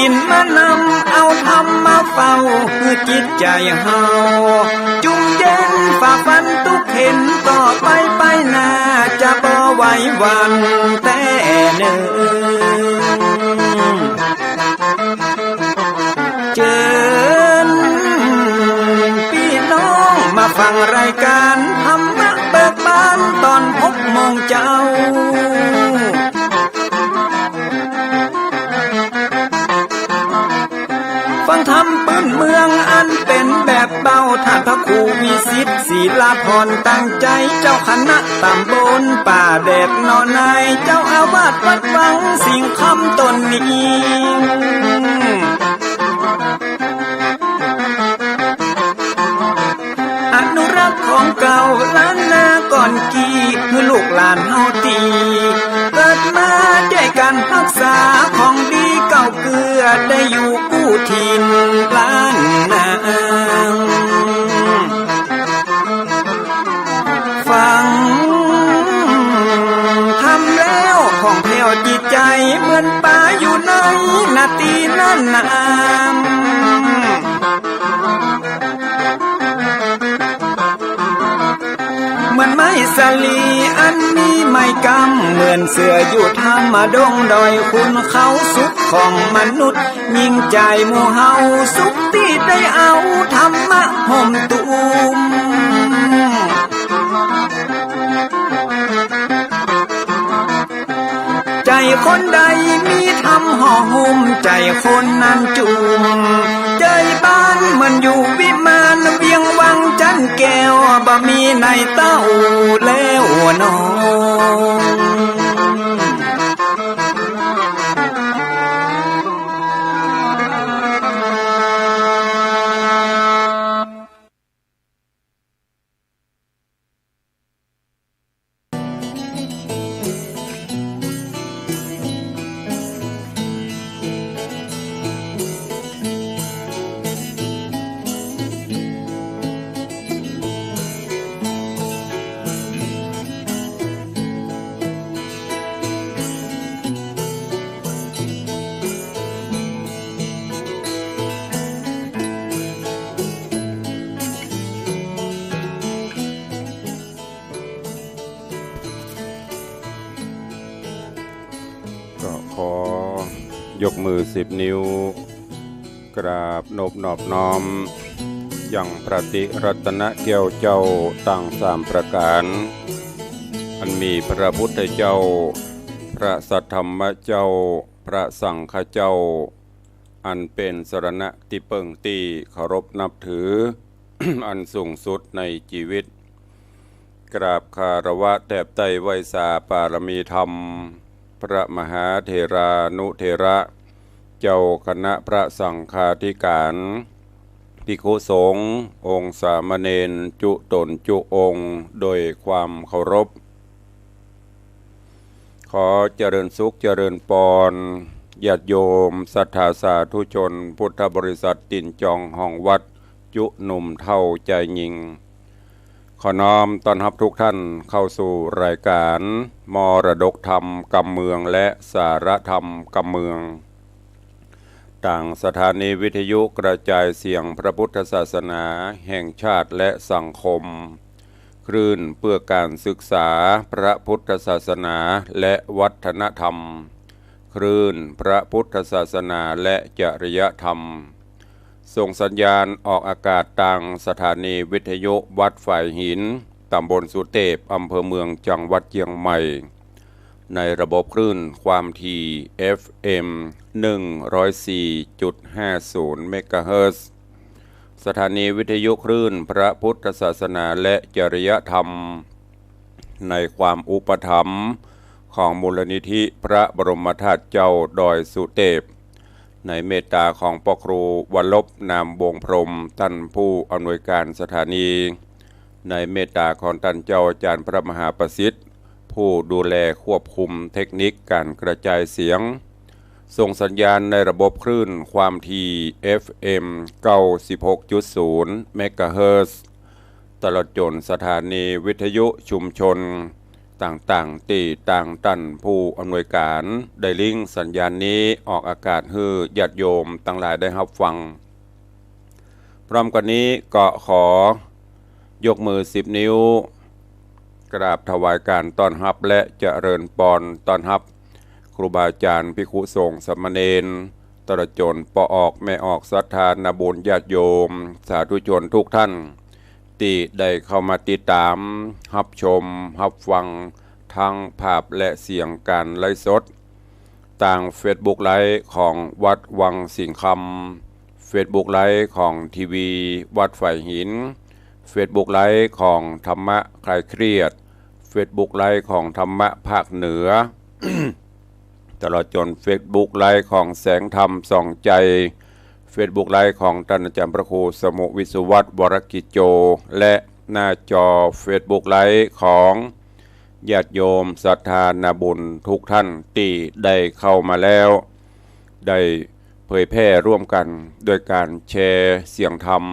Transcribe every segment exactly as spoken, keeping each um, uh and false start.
ศีลมานำเอาธรรมมาเฝ้า หื้อจิตใจ๋เฮาจุ่มเย็น ฝ่าฟันตุ๊กข์เข็ญ ต่อไปไปหน้าจะบ่ไหวหวั่นแต๊เน่อ เจิญปี้น้องมาฟังรายก๋านธรรมะเบิกบานต๋อนหกโมงเจ๊า ฟังธรรมปื้นเมืองอันเป๋นแบบเบา ต้านพระครูวิสิทธิ์ ศิลาภรณ์ ตั้งใจ๋ เจ้าคณะต๋ำบลป่าแดดหนอใน เจ้าอาวาสวัดวังสิงห์คำต๋นนี้ อนุรักษ์ของเก่าล้านนาก่อนกี้ หื้อลูกหลานเฮาตี้เกิดมา ได้ก๋านฮักษาของดีเก่าเกื้อ ได้อยู่กู้ถิ่นล้านนา ฟังธรรมแล้วผ่องแผ้วจิตใจ๋ เหมือนป๋าอยู่ในนาตี้นั้นนา เหมือนไม้สาลีอันมีไม้กำ เหมือนเสืออยู่ถ้ำดงดอยขุนเขา สุขของมนุษย์ยิ่งใจ๋หมู่เฮา สุขตี้ได้เอาธรรมะห่มตุ้ม ใจ๋คนใดมีธรรมห่อหุ้ม ใจ๋คนนั้นจุ่ม ใจ๋บ้านเหมือนอยู่วิมาน เวียงวังจันทน์แก้ว บ่มีในเต้าแล้วหนอ ก็ขอยกมือสิบนิ้ว กราบนบนอบน้อม ยังพระติรัตนแก้วเจ้าตังสามประก๋าน อันมีพระพุทธเจ้า พระสัทธรรมเจ้า พระสังฆเจ้า อันเป๋นสรณะตี้เปิ้งตี้เคารพนับถือ อันสูงสุดในจีวิต กราบคารวะแทบไต้ไหว้สาปารมีธรรม พระมหาเถรานุเถระ เจ้าคณะพระสังฆาธิการ ภิกขุสงฆ์ องค์สามเณร จุ๊ต๋นจุ๊องค์ โดยความเคารพ ขอเจริญสุขเจริญปอน ญาติโยมศรัทธาสาธุชน พุทธบริษัทตี๋นจองห้องวัด จุ๊หนุ่มเฒ่าจายญิง ขอน้อมต้อนฮับทุกท่านเข้าสู่รายการ มรดกธรรมกำเมือง และสาระธรรมกำเมือง ตางสถานีวิทยุกระจายเสียงพระพุทธศาสนาแห่งชาติและสังคม คลื่นเพื่อการศึกษาพระพุทธศาสนาและวัฒนธรรม คลื่นพระพุทธศาสนาและจริยธรรม ส่งสัญญาณออกอากาศตางสถานีวิทยุวัดฝายหิน ต๋ำบลสุเตพ อำเภอเมือง จังหวัดเจียงใหม่ ในระบบคลื่นความถี่ เอฟเอ็ม หนึ่งร้อยสี่จุดห้าศูนย์ เมกะเฮิรตซ์ สถานีวิทยุคลื่นพระพุทธศาสนาและจริยธรรม ในความอุปถัมภ์ของมูลนิธิพระบรมธาตุเจ้าดอยสุเตพ ในเมตตาของพระครูวรรบ นามวงศ์พรหม ต้านผู้อำนวยการสถานี ในเมตตาของต้านเจ้าอาจารย์พระมหาประสิทธิ์ ผู้ดูแลควบคุมเทคนิคการกระจายเสียง ส่งสัญญาณในระบบคลื่นความถี่ เอฟเอ็ม เก้าสิบหกจุดศูนย์ เมกะเฮิรตซ์ ตลอดจ๋นสถานีวิทยุชุมชน ต ต่างๆ ตี้ตางต้านผู้อำนวยก๋านได้ลิงก์สัญญาณนี้ออกอากาศหื้อญาติโยมตังหลายได้ฮับฟัง พร้อมกั๋นนี้ก็ขอยกมือสิบนิ้ว กราบถวายการต้อนฮับและเจริญปอนต้อนฮับ ครูบาอาจ๋ารย์ ภิกขุสงฆ์ สามเณร ตลอดจ๋นป้อออกแม่ออก ศรัทธานาบุญญาติโยม สาธุชนทุกท่าน ตี้ได้เข้ามาติดต๋าม ฮับชม ฮับฟัง ทั้งภาพและเสียงก๋านไลฟ์สด ตางเฟซบุ๊กไลฟ์ของวัดวังสิงห์คำ เฟซบุ๊กไลฟ์ของทีวีวัดฝายหิน เฟซบุ๊กไลฟ์ของธรรมะคลายเครียด เฟซบุ๊กไลฟ์ของธรรมะภาคเหนือ ตลอดจ๋นเฟซบุ๊กไลฟ์ของแสงธรรมส่องใจ๋ เฟซบุ๊กไลฟ์ของต้านอาจ๋ารย์พระครูสมุห์ วิศวัฒน์ วรกิจโจ และหน้าจอเฟซบุ๊กไลฟ์ของญาติโยมศรัทธานาบุญทุกท่านตี้ได้เข้ามาแล้ว ได้เผยแพร่ร่วมกั๋นโดยก๋านแชร์เสียงธรรม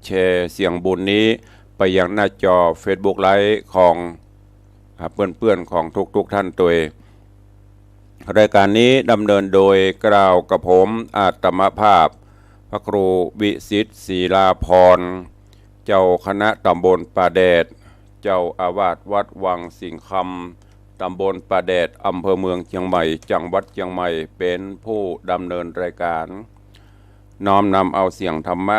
แชร์เสียงบุญนี้ไปยังหน้าจอเฟซบุ๊กไลฟ์ของ อ่า เปื้อนๆ ของทุกๆ ท่านตวย รายการนี้ดำเนินโดยเกล้ากับผมอาตมาภาพ พระครูวิสิทธิ์ ศิลาภรณ์ เจ้าคณะตำบลป่าแดด เจ้าอาวาสวัดวังสิงห์คำ ตำบลป่าแดด อำเภอเมืองเจียงใหม่ จังหวัดเจียงใหม่ เป๋นผู้ดำเนินรายการ น้อมนำเอาเสียงธรรมะ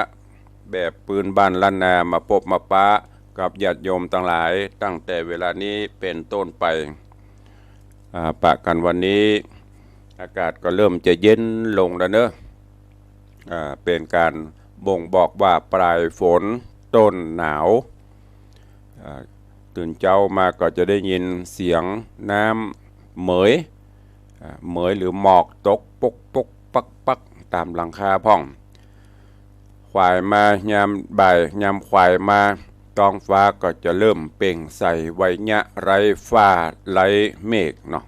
แบบปื้นบ้านล้านนามาปบมาปะกับญาติโยมตังหลาย ตั้งแต่เวลานี้เป๋นต้นไป อ่า ปะกั๋นวันนี้ อากาศก็เริ่มจะเย็นลงแล้วเนาะ อ่า เป๋นก๋านบ่งบอกว่าปลายฝนต้นหนาว อ่า ตื่นเจ๊ามาก็จะได้ยินเสียงน้ำเหมย อ่า เหมยหรือหมอกตกปุ๊กปุ๊กปักปักต๋ามหลังคาพ่อง ขวายมายามบ่าย ยามขวายมา ต๊องฟ้าก็จะเริ่มเปล่งใส ไวยะไร้ฟ้าไร้เมฆเนาะ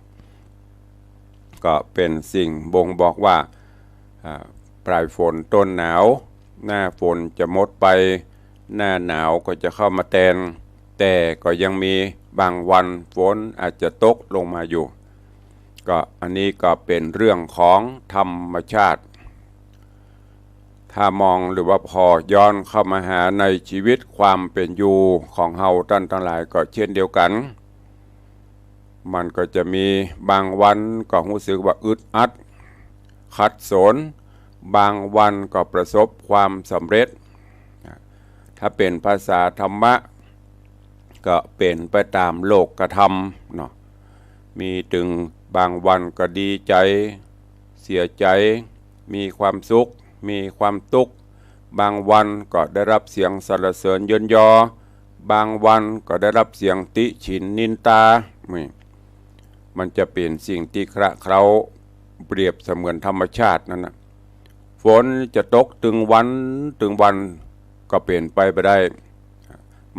ก็เป๋นสิ่งบ่งบอกว่า อ่า ปลายฝนต้นหนาว หน้าฝนจะหมดไป หน้าหนาวก็จะเข้ามาแตน แต่ก็ยังมีบางวันฝนอาจจะตกลงมาอยู่ ก็อันนี้ก็เป๋นเรื่องของธรรมชาติ ถ้ามองหรือว่าผ่อย้อนเข้ามาหาในชีวิตความเป๋นอยู่ของเฮาต้านตังหลายก็เช่นเดียวกั๋น มันก็จะมีบางวันก็ฮู้สึกว่าอึดอัด ขัดสน บางวันก็ประสบความสำเร็จ ถ้าเป๋นภาษาธรรมะ ก็เป๋นไปต๋ามโลกธรรมเนาะ มีตึงบางวันก็ดีใจ๋ เสียใจ๋ มีความสุข มีความตุ๊กข์ บางวันก็ได้ฮับเสียงสรรเสริญเยินยอ บางวันก็ได้ฮับเสียงติฉินนินตา นี่ มันจะเป๋นสิ่งตี้คละเคล้า เปรียบเสมือนธรรมชาตินั้นน่ะ ฝนจะตกตึงวันตึงวันก็เป๋นไปบ่ได้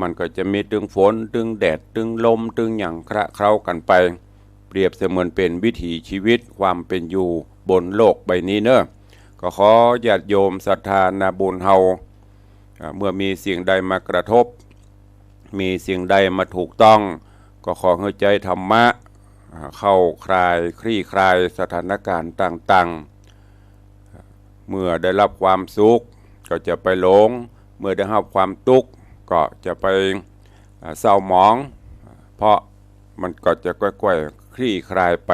มันก็จะมีตึงฝน ตึงแดด ตึงลม ตึงหยังคละเคล้ากั๋นไป เปรียบเสมือนเป๋นวิถีชีวิตความเป๋นอยู่บนโลกใบนี้เนาะ ก็ขอญาติโยมศรัทธานาบุญเฮา อ่า เมื่อมีสิ่งใดมากระทบ มีสิ่งใดมาถูกต้อง ก็ขอหื้อใจ๊ธรรมะ อ่า เข้าคลายคลี่คลายสถานการณ์ต่างๆ เมื่อได้ฮับความสุขก็จะไปหลง เมื่อได้ฮับความตุ๊กข์ก็จะไป อ่า เศร้าหมอง เพราะมันก็จะค่อยๆ คลี่คลายไป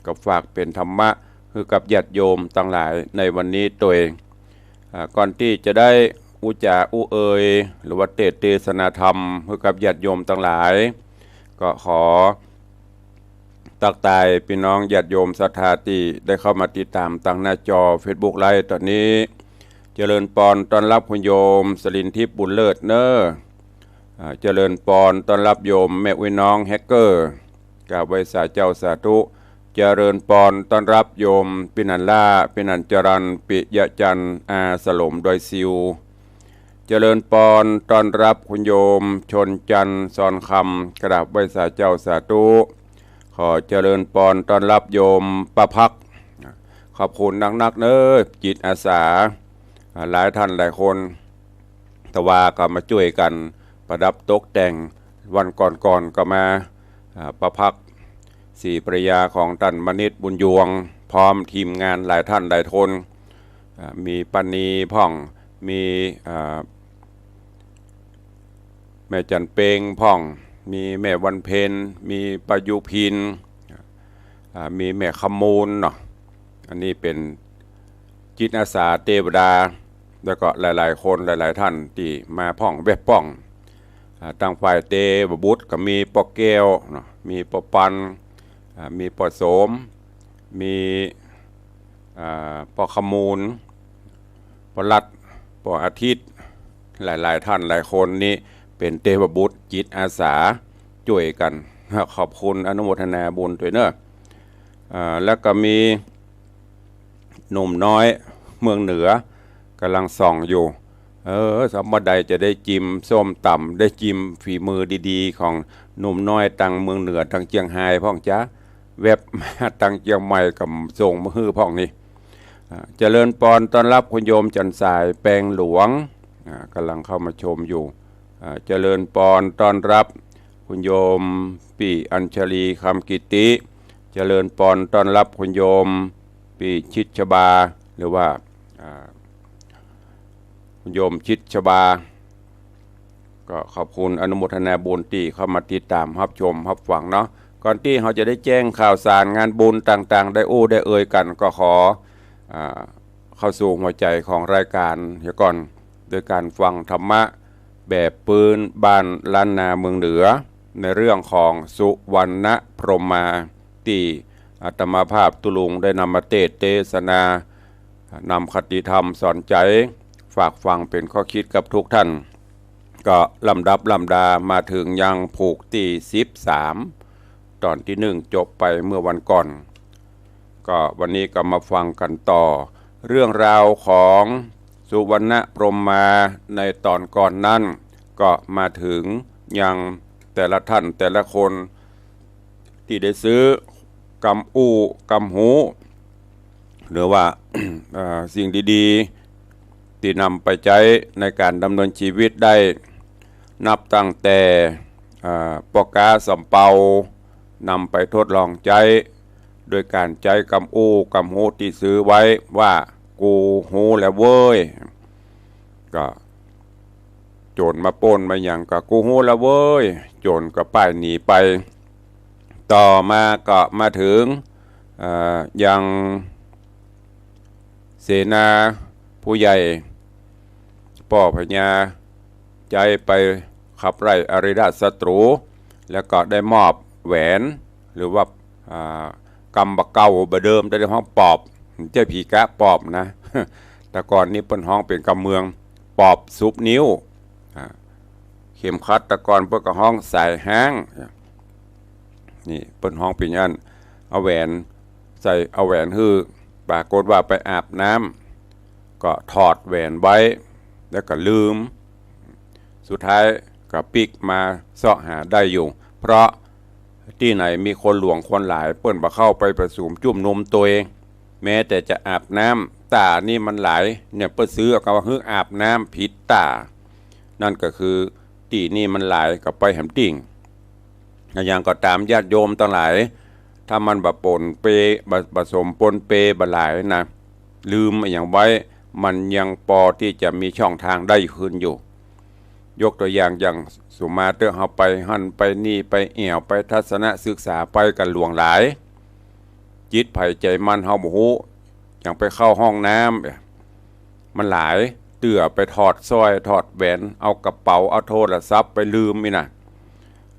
ก็ฝากเป๋นธรรมะหื้อกับญาติโยมตังหลายในวันนี้ตวย อ่า ก่อนตี้จะได้อู้จ๋าอู้เอ่ย หรือว่าเตสน์เตสนาธรรมหื้อกับญาติโยมตังหลาย ก็ขอตั๊กตายปี้น้องญาติโยมศรัทธาตี้ได้เข้ามาติดต๋ามตางหน้าจอเฟซบุ๊กไลฟ์ต๋อนนี้ เจริญปอนต้อนฮับคุณโยมสลินทิพย์บุญเลิศเนาะ อ่า เจริญปอนต้อนฮับโยมแม่อุ๊ยน้องแฮกเกอร์ กราบไหว้สาเจ้าสาธุ เจริญปอนต้อนฮับโยมปินันล่า ปินันจรัญ ปิยะจันทร์ อาสลมดอยซิว เจริญปอนต้อนฮับคุณโยมชนจันทร์ ซอนคำ กราบไหว้สาเจ้าสาธุ ขอเจริญปอนต้อนฮับโยมป้าพัก ขอบคุณนักๆ เนาะ จิตอาสา อ่า หลายท่านหลายคน ตะวาก็มาจ้วยกั๋นประดับตกแต่ง วันก่อนๆ ก็มา อ่า ป้าภัก ศรีภรรยาของต้านมณิษฐ์ บุญยวงศ์ พร้อมทีมงานหลายต้านหลายคน อ่า มีป้านีพ่อง มี อ่า แม่จันเปงพ่อง มีแม่วันเพ็ญ มีป้ายุพิน อ่า มีแม่ขมูลเนาะ อันนี้เป๋นจิตอาสาเตวดา แล้วก็หลายๆ คนหลายๆ ต้านตี้มาพ่องแวบพ่อง อ่า ตางฝ่ายเตวบุตรก็มีป้อแก้วเนาะ มีป้อปัน อ่า มีป้อโสม มี อ่า ป้อขมูล ป้อรัตน์ ป้ออาทิตย์ หลายๆ ต้านหลายคนนี้เป๋นเตวบุตรจิตอาสาจ้วยกั๋น ขอบคุณอนุโมทนาบุญตวยเนาะ อ่า แล้วก็มีหนุ่มน้อยเมืองเหนือ ก่ำลังส่องอยู่ เออ สำบ่าใดจะได้จิมส้มต๋ำ ได้จิมฝีมือดีๆ ของหนุ่มน้อยตางเมืองเหนือ ตางเจียงฮายพ่องจ๊ะ แวบมาตางเจียงใหม่ก็ส่งมาหื้อพ่องนี่ อ่า เจริญปอนต้อนฮับคุณโยมจันทร์สาย แปงหลวง อ่า ก่ำลังเข้ามาชมอยู่ อ่า เจริญปอนต้อนฮับคุณโยมปี้อัญชลี คำกิติ เจริญปอนต้อนฮับคุณโยมปี้ชิดชบา หรือว่า อ่า คุณโยมชิดชบา ก็ขอบคุณอนุโมทนาบุญตี้เข้ามาติดต๋ามฮับชมฮับฟังเนาะ ก่อนตี้เฮาจะได้แจ้งข่าวสารงานบุญต่างๆ ได้อู้ได้เอ่ยกั๋น ก็ขอ อ่า เข้าสู่หัวใจ๋ของรายก๋านเหียก่อน โดยก๋านฟังธรรมะแบบปื๊นบ้านล้านนาเมืองเหนือ ในเรื่องของสุวรรณพรหมา ตี้อาตมาภาพตุ๊ลุงได้นำมาเตสน์เตสนา นำคติธรรมสอนใจ๋ ฝากฟังเป๋นข้อคิดกับกู้ต้าน ก็ลำดับลำดามาเถิงยังผูกตี้สิบสาม ต๋อนตี้หนึ่งจบไปเมื่อวันก่อน ก็วันนี้ก็มาฟังกั๋นต่อ เรื่องราวของสุวรรณพรหมาในต๋อนก่อนนั้น ก็มาเถิงยังแต่ละต้านแต่ละคน ตี้ได้ซื้อกำอู้กำฮู้ หรือว่า เอ่อ สิ่งดีๆ ตี้นำไปใจ๊ในก๋านดำเนินจีวิตได้ นับตั้งแต่ เอ่อ ป้อก๊าสำเปา นำไปทดลองใจ๊ โดยก๋านใจ๊กำอู้กำฮู้ตี้ซื้อไว้ว่า กูฮู้แล้วเว้ย ก็ โจ๋รมาปล้นมาหยังก็ กูฮู้แล้วเว้ย โจ๋รก็ป้ายหนีไป ต่อมาก็มาเถิง เอ่อ ยังเสนาผู้ใหญ่ ป้อพญาใจ๊ไปขับไล่อริราชศัตรู แล้วก็ได้มอบแหวน หรือว่า อ่า กำบ่าเก่าบ่าเดิม ได้ฮ้องปอบ บ่ใจ้ผีก๊ะปอบนะ แต่ก่อนนี้เปิ้นฮ้องเป๋นกำเมือง ปอบสุบนิ้ว อ่า เข็มขัดแต่ก่อนเปิ้นก็ฮ้องสายฮ้าง นี่เปิ้นฮ้องเป๋นอั้น เอาแหวนใส่ เอาแหวนหื้อ ปรากฏว่าไปอาบน้ำ ก็ถอดแหวนไว้ แล้วก็ลืม สุดท้ายก็ปิ๊กมาเซาะหาได้อยู่ เพราะตี้ไหนมีคนหลวงคนหลาย เปิ้นบ่เข้าไปประสุมจุมนุมตวย แม้แต่จะอาบน้ำ ต้านี่มันหลาย เนี่ยเปิ้นซื้อเอากำว่า หื้ออาบน้ำผิดต้า นั่นก็คือตี้นี่มันหลาย ก็ไปแหมติ่ง อย่างก็ต๋ามญาติโยมตังหลาย ถ้ามันบ่ปนเป บ่ บ่สมปนเปบ่หลายนะ ลืมอะหยังไว้ มันยังปอตี้จะมีช่องตางได้คืนอยู่ ยกตั๋วอย่าง อย่างสุมาเต๊อะ เฮาไปหั้นไปนี่ ไปแอ่ว ไปทัศนศึกษา ไปกั๋นหลวงหลาย จิตใผใจ๋มันเฮาบ่ฮู้ อย่างไปเข้าห้องน้ำ มันหลาย เตื้อไปถอดสร้อย ถอดแหวน เอากระเป๋า เอาโทรศัพท์ไปลืมนี่นะ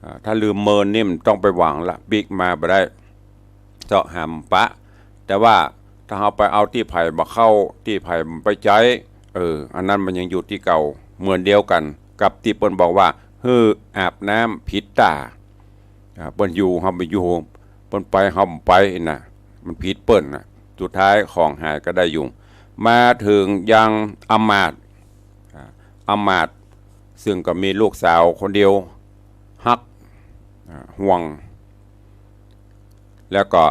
อ่า ถ้าลืมเมินนี่มันต้องไปหวังละ ปิ๊กมาบ่ได้ เซาะหาบ่ปะ แต่ว่าถ้าเฮาไปเอาตี้ใผบ่เข้า ตี้ใผบ่ไปใจ๊ เออ อันนั้นมันยังอยู่ตี้เก่า เหมือนเดียวกั๋นกับตี้เปิ้นบอกว่า หื้ออาบน้ำผิดต้า อ่า เปิ้นอยู่เฮาบ่อยู่ เปิ้นไปเฮาบ่ไปนะ มันผิดเปิ้นนะ สุดท้ายของหายก็ได้อยู่ มาเถิงยังอำมาตย์ อ่า อำมาตย์ ซึ่งก็มีลูกสาวคนเดียว ฮัก อ่า ห่วง แล้วก็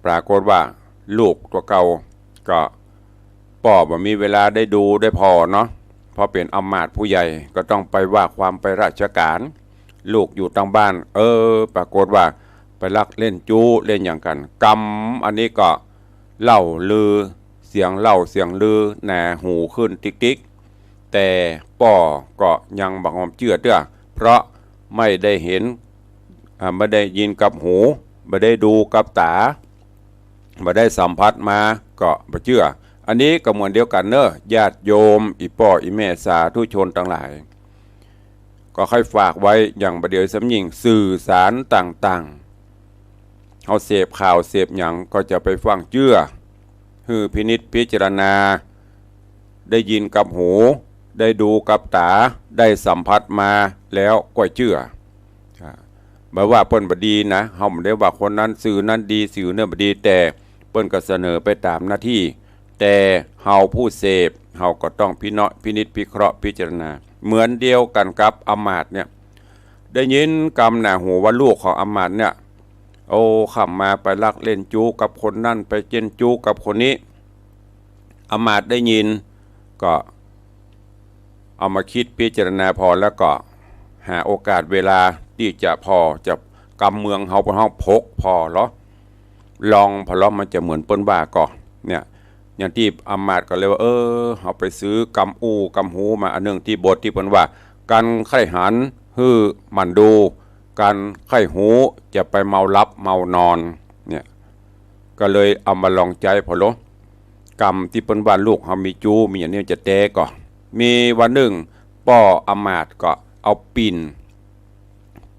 ปรากฏว่าลูกตั๋วเก่าก็ป้อบ่มีเวลาได้ดูได้ผ่อเนาะ เพราะเป๋นอำมาตย์ผู้ใหญ่ก็ต้องไปว่าความไปราชก๋าน ลูกอยู่ตางบ้าน เออ ปรากฏว่า ไปลักเล่นจู๊เล่นหยังกั๋น กำอันนี้ก็เล่าลือ เสียงเล่าเสียงลือหนาหูขึ้นติ๊กๆ แต่ป้อก็ยังบ่ยอมเจื้อเตื้อ เพราะไม่ได้เห็น อ่า ไม่ได้ยินกับหู บ่ได้ดูกับต๋า บ่ได้สัมผัสมาก็บ่เจื้อ อันนี้ก็เหมือนเดียวกั๋นเน่อ ญาติโยม อี่ป้ออี่แม่สาธุชนตังหลาย ก็ใค่ฝากไว้อย่างบ่าเดี่ยวซ้ำยิ่ง สื่อสารต่างๆ เฮาเสพข่าวเสพหยังก็จะไปฟั่งเจื้อ หื้อพินิจพิจารณา ได้ยินกับหู ได้ดูกับต๋า ได้สัมผัสมาแล้วก็เจื้อ อ่า บ่ว่าเปิ้นบ่ดีนะ เฮาบ่ได้ว่าคนนั้นสื่อนั้นดี สื่อเนี่ยบ่ดี แต่เปิ้นก็เสนอไปต๋ามหน้าตี้ แต่เฮาผู้เสพ เฮาก็ต้องพิเนาะ พินิจพิเคราะห์พิจารณา เหมือนเดียวกั๋นกับอำมาตย์เนี่ย ได้ยินกำหนาหูว่าลูกของอำมาตย์เนี่ย โอ้ ค่ำมาไปลักเล่นจู๊กับคนนั้น ไปเล่นจู๊กับคนนี้ อำมาตย์ได้ยิน ก็เอามาคิดพิจารณาผ่อ แล้วก็หาโอกาสเวลาตี้จะผ่อ จะกำเมืองเฮา เปิ้นฮ้องผกผ่อลอ ลองผ่อลอ มันจะเหมือนเปิ้นว่าก่อ เนี่ย อย่างตี้อำมาตย์ก็เลยว่า เออ เฮาไปซื้อกำอู้กำหูมาอันนึ่ง ตี้บทตี้เปิ้นว่า กันใค่หันหื้อมันดู กันใค่หูจะไปเมาหลับเมานอน เนี่ย ก็เลยเอามาลองใจ๊ผ่อลอ กำตี้เปิ้นว่าลูกเฮามีจู๊มีอย่างนี้จะแต๊ก่อ มีวันนึ่ง ป้ออำมาตย์ก็เอาปิ่น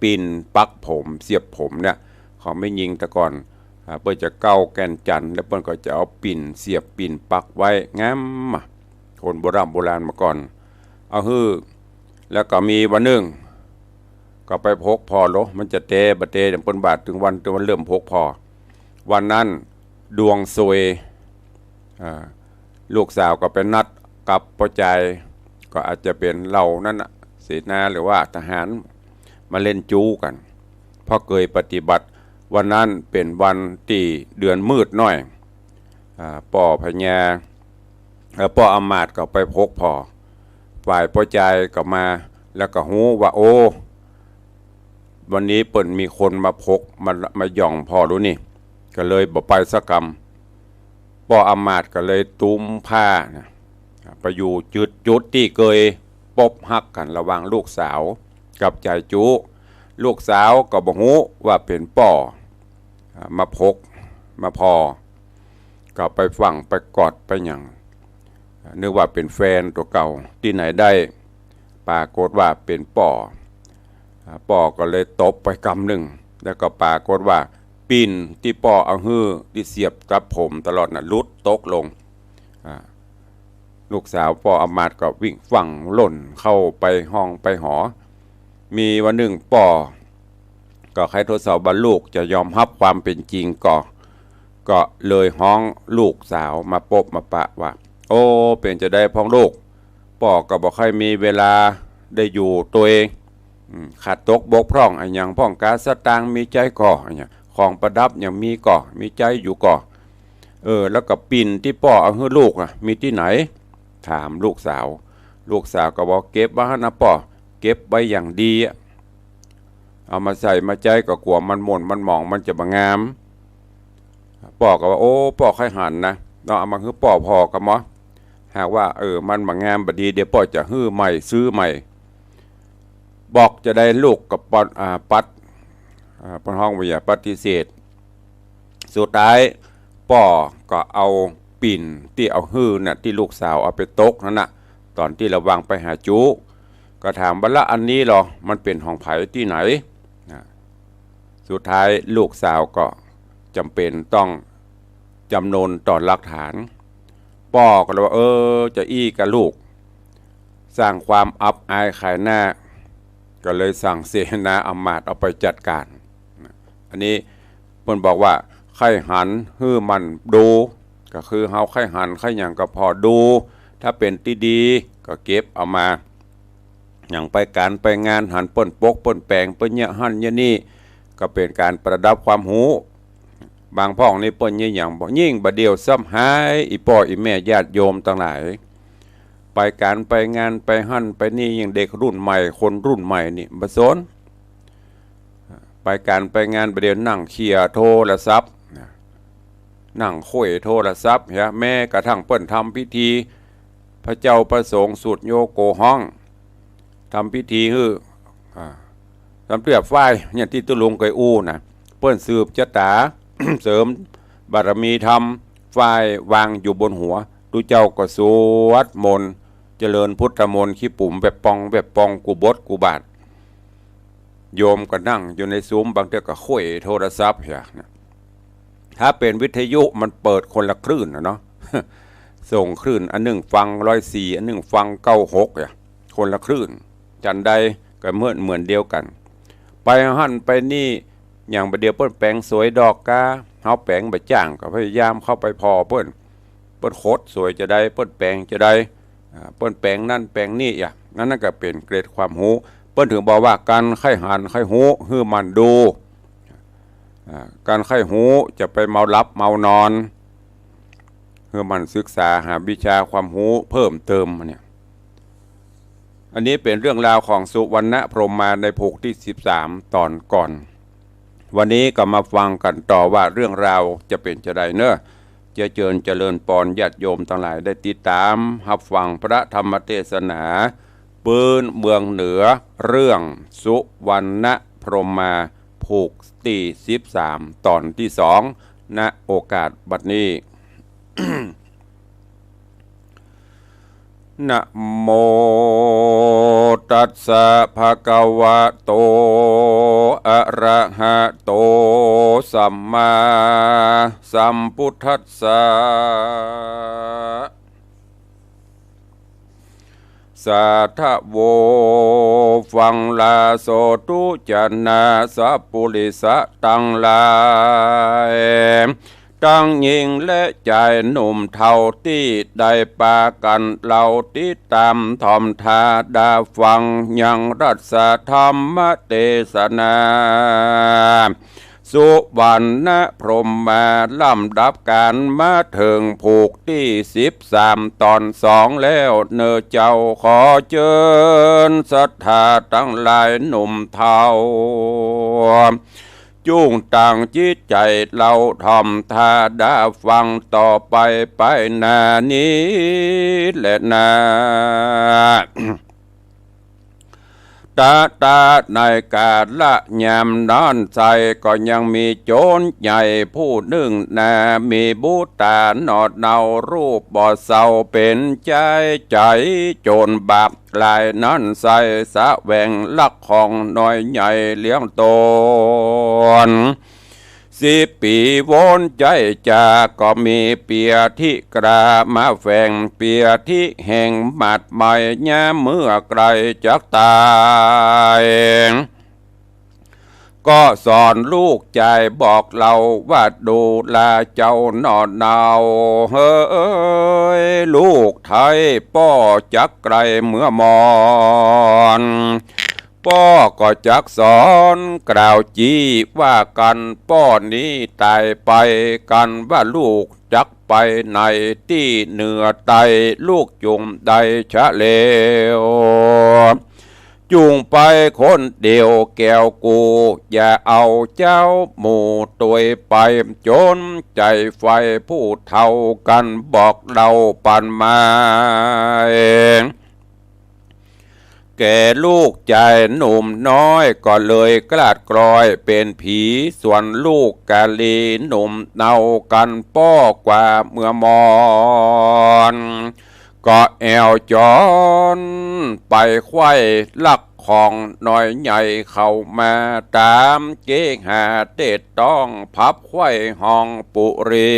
ปิ่นปักผม เสียบผมเนี่ย ของแม่ญิงแต่ก่อน อ่า เปิ้นจะเก๊าแก่นจันทน์ แล้วเปิ้นก็จะเอาปิ่นเสียบปิ่นปักไว้ งามอะ คนโบร่ำโบราณมาก่อน เอาหื้อ แล้วก็มีวันนึ่ง ก็ไปผกผ่อลอ มันจะแต๊บ่แต๊ เปิ้นว่าเถิงวัน เถิงวันเริ่มผกผ่อ วันนั้นดวงซวย อ่า ลูกสาวก็ไปนัดกับป้อจาย ก็อาจจะเป๋นเหล่านั้นน่ะ เสนาหรือว่าทหาร มาเล่นจู๊กั๋น เพราะเกยปฏิบัติ วันนั้นเป๋นวันตี้เดือนมืดหน้อย อ่า ป้อพญา เอ่อ ป้ออำมาตย์ก็ไปผกผ่อ ฝ่ายป้อจายก็มา แล้วก็ฮู้ว่า โอ้ วันนี้เปิ้นมีคนมาผก มา มาหย่องผ่อดูนี่ ก็เลยบ่ไปสักกำ ป้ออำมาตย์ก็เลยตุ้มผ้านะ ไปอยู่จุด จุดตี้เกยปบฮักกั๋นระหว่างลูกสาวกับจายจู๊ ลูกสาวก็บ่ฮู้ว่าเป๋นป้อ อ่า มาผก มาผ่อ ก็ไปฟั่งไปกอดไปหยัง นึกว่าเป๋นแฟนตั๋วเก่า ตี้ไหนได้ ปรากฏว่าเป๋นป้อ อ่า ป้อก็เลยตบไปกำนึ่ง แล้วก็ปรากฏว่าปิ่นตี้ป้อเอาหื้อตี้เสียบกับผมตลอดน่ะ หลุดตกลง อ่า ลูกสาวป้ออำมาตย์ก็วิ่งฟั่งล่นเข้าไปห้องไปหอ มีวันนึ่งป้อ ก็ใค่ทดสอบว่าลูกจะยอมฮับความเป๋นจริงก่อ ก็เลยฮ้องลูกสาวมาปบมาปะว่า โอ้ เป๋นจาใดพ่องลูก ป้อก็บ่ใค่มีเวลาได้อยู่ตวย อืม ขาดตกบกพร่องอะหยังพ่อง กาสตางค์มีใจ๊ก่ออะหยัง ของประดับหยังมีก่อ มีใจ๊อยู่ก่อ เออ แล้วก็ปิ่นตี้ป้อเอาหื้อลูกอะ มีตี้ไหน ถามลูกสาว ลูกสาวก็บอก เก็บไว้หั้นนะป้อ เก็บไว้อย่างดีอะ เอามาใส่มาใจ๊ก็กั๋วมันหม่นมันหมอง มันจะบ่งาม ป้อก็ว่า โอ้ ป้อใค่หันนะ เนาะ เอามาหื้อป้อผ่อก่อหมอ หากว่า เออ มันบ่งามบ่ดี เดี๋ยวป้อจะหื้อใหม่ ซื้อใหม่ บอกจาใดลูกก็ปะ อ่า ปัด อ่า เปิ้นฮ้องว่าหยัง ปฏิเสธ สุดท้ายป้อก็เอาปิ่นตี้เอาหื้อน่ะ ตี้ลูกสาวเอาไปตกหั้นน่ะ ต๋อนตี้ระหว่างไปหาจู๊ ก็ถามว่า ละอันนี้ลอ มันเป๋นของใผตี้ไหน นะ สุดท้ายลูกสาวก็จ๋ำเป๋นต้องจ๋ำนนต่อหลักฐาน ป้อก็เลยว่า เออ จะอี้กับลูก สร้างความอับอายขายหน้า ก็เลยสั่งเสนาอำมาตย์เอาไปจัดก๋าน อันนี้เปิ้นบอกว่า ใค่หันหื้อมันดู ก็คือเฮาใค่หันใค่หยังก็ผ่อดู ถ้าเป๋นตี้ดีก็เก็บเอามา อย่างไปก๋านไปงานหันเปิ้นปกเปิ้นแป๋ง เปิ้นเยียะหั้นเยียะนี่ ก็เป๋นก๋านประดับความฮู้ บางพ่องนี่เปิ้นเยียะหยังบ่ ยิ่งบ่าเดี่ยวซ้ำหาย อี่ป้ออี่แม่ญาติโยมตังหลาย ไปก๋านไปงานไปหั้นไปนี่ ยิ่งเด็กรุ่นใหม่ คนรุ่นใหม่นี่บ่สน ไปก๋านไปงานบ่าเดี่ยวนั่งเขี่ยโทรศัพท์นะ นั่งเขี่ยโทรศัพท์เหีย แม้กระทั่งเปิ้นทำพิธี พระเจ้าพระสงฆ์สุดโยโกฮ้อง ทำพิธีหื้อ อ่า ทำเตื้อฝ้าย อย่างตี้ตุ๊ลุงเกยอู้นะ เปิ้นสืบจะต๋า เสริมบารมีธรรม ฝ้ายวางอยู่บนหัว ตุ๊เจ้าก็สวดมนต์ เจริญพุทธมนต์ ขี้ปุ๋มแวบปอง แวบปอง กู้บทกู้บาท โยมก็นั่งอยู่ในสุม บางเตื้อก็เขี่ยโทรศัพท์เหียนะ ถ้าเป๋นวิทยุมันเปิดคนละคลื่นนะเนาะ ส่งคลื่น อันนึ่งฟังร้อยสี่ อันนึ่งฟังเก้าหก อ่ะ คนละคลื่น จันใดก็เหมือน เหมือนเดียวกั๋น ไปหั้นไปนี่ อย่างบ่าเดี่ยวเปิ้นแป๋งสวยดอกกา เฮาแป๋งบ่จ้าง ก็พยายามเข้าไปผ่อเปิ้น เปิ้นขดสวยจาใด เปิ้นแป๋งจาใด อ่า เปิ้นแป๋งนั่นแป๋งนี่ อ่ะ อันนั้นก็เป๋นเกร็ดความฮู้ เปิ้นเถิงบอกว่า กั๋นใค่หันใค่ฮู้ หื้อหมั่นดู อ่า กั๋นใค่ฮู้ จะไปเมาหลับเมานอน หื้อหมั่นศึกษาหาวิชาความฮู้เพิ่มเติมเนี่ย อันนี้เป๋นเรื่องราวของสุวรรณพรหมาในผูกตี้สิบสามต๋อนก่อน วันนี้ก็มาฟังกั๋นต่อว่าเรื่องราวจะเป๋นจาใดเนาะ จะเจิญเจริญปอนญาติโยมตังหลายได้ติดต๋ามฮับฟังพระธรรมเตสนา ปื๊นเมืองเหนือ เรื่องสุวรรณพรหมาผูกตี้สิบสามต๋อนตี้สอง ณ โอกาสบัดนี้ นะโมตัสสะภะคะวะโต อะระหะโต สัมมาสัมพุทธัสสะ สาธะโว ฟังลาโสตุจนะ สัปปุริสะตังหลาย ตังญิงและจายหนุ่มเฒ่าตี้ได้ปากั๋นเล่าติดต๋ามถ่อมถ้าดาฟังยังรัสธรรมเตสนา สุวรรณพรหมาลำดับกั๋นมาเถิงผูกตี้สิบสามต๋อนสองแล้วเนาะเจ้า ขอเจิญศรัทธาตังหลายหนุ่มเฒ่า จุ่งตั้งจิตใจ๋เล่าถ่อมถ้าดาฟังต่อไปไปหน้านี้แลนา ตะตะในกาละยามนั้นไส้ก็ยังมีโจรใหญ่ผู้นึ่งนา มีบุต๋าหนอดเนารูปบ่เศร้าเป๋นใจ๊ ใจ๋โจรบาปหลายนั้นไส้ แสวงลักของน้อยใหญ่เลี้ยงต๋น สิบปี๋วนใจ๊จาก็มีเปียธิกรามาแฝง เปียธิแห่งหมัดไหม้ยามเมื่อใกล้จักต๋าย ก็สอนลูกจายบอกเล่าว่า ดูราเจ้าหนอเนา เฮ้ย ลูกไท้ป้อจักไกลเมือมอน ป้อก็จักสอนกล่าวจี้ว่ากั๋นป้อนี้ต๋ายไป กั๋นว่าลูกจักไปไหนตี้เหนือใต้ ลูกจุ่งได้ชะเลว จุ่งไปคนเดียวแก้วกู อย่าเอาเจ้าหมู่ตวยไป โจรใจ๋ไฟผู้เฒ่ากั๋นบอกเล่าปันมา แก่ลูกจายหนุ่มน้อยก็เลยกลาดกลอยเป๋นผี ส่วนลูกกาลีหนุ่มเนากั๋นป้อกว่าเมือมอน ก็แอ่วจอนไปใคว่ลักของน้อยใหญ่เข้ามา ต๋ามเกหาเตศต้องผับใคว่ห้องปุรี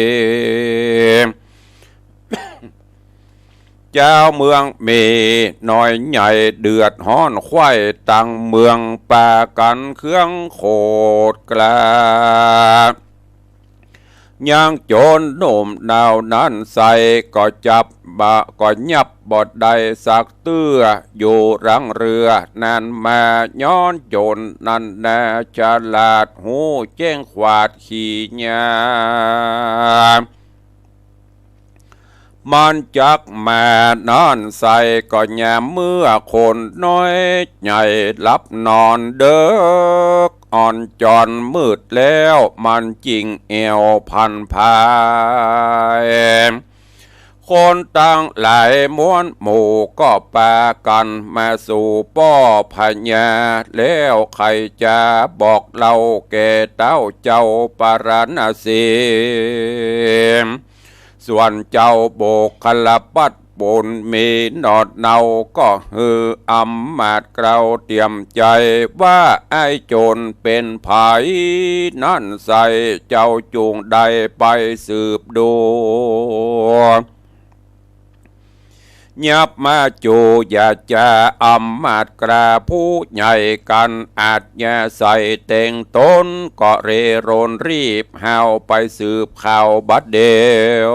จาวเมืองมีน้อยใหญ่เดือดฮ้อนใคว่ตังเมือง ปากั๋นเคืองโขดกล้า ยังโจรหนุ่มเนานั้นไส้ก็จับบ่ ก็ยับบ่ได้สักเตื้อ อยู่หลังเฮือนนั้นมา ย้อนโจรนั้นนาฉลาด ฮู้แจ้งขวาดขี่ยา มันจักมานั้นไส้ก็ยามเมื่อคนน้อยใหญ่หลับนอนเดิก อ่อนจอนมืดแล้ว มันจิ่งแอ่วพันภาย คนตังหลายมวลหมู่ก็ปากั๋นมาสู่ป้อพญา แล้วใค่จะบอกเล่าแก่เต๊าเจ้าปาราณสี ส่วนเจ้าโบคคัลลปัตตปุณมีหนอดเนาก็หื้ออำมาตย์เกล้าเตียมใจ๋ว่า ไอ้โจรเป๋นใผนั้นไส้ เจ้าจุ่งได้ไปสืบดู ยับมาจู๋ อย่าจะอำมาตย์เกล้าผู้ใหญ่กั๋น อาชญาใส่เต็งต๋น ก็เร่รนรีบฮาวไปสืบข่าวบัดเดี่ยว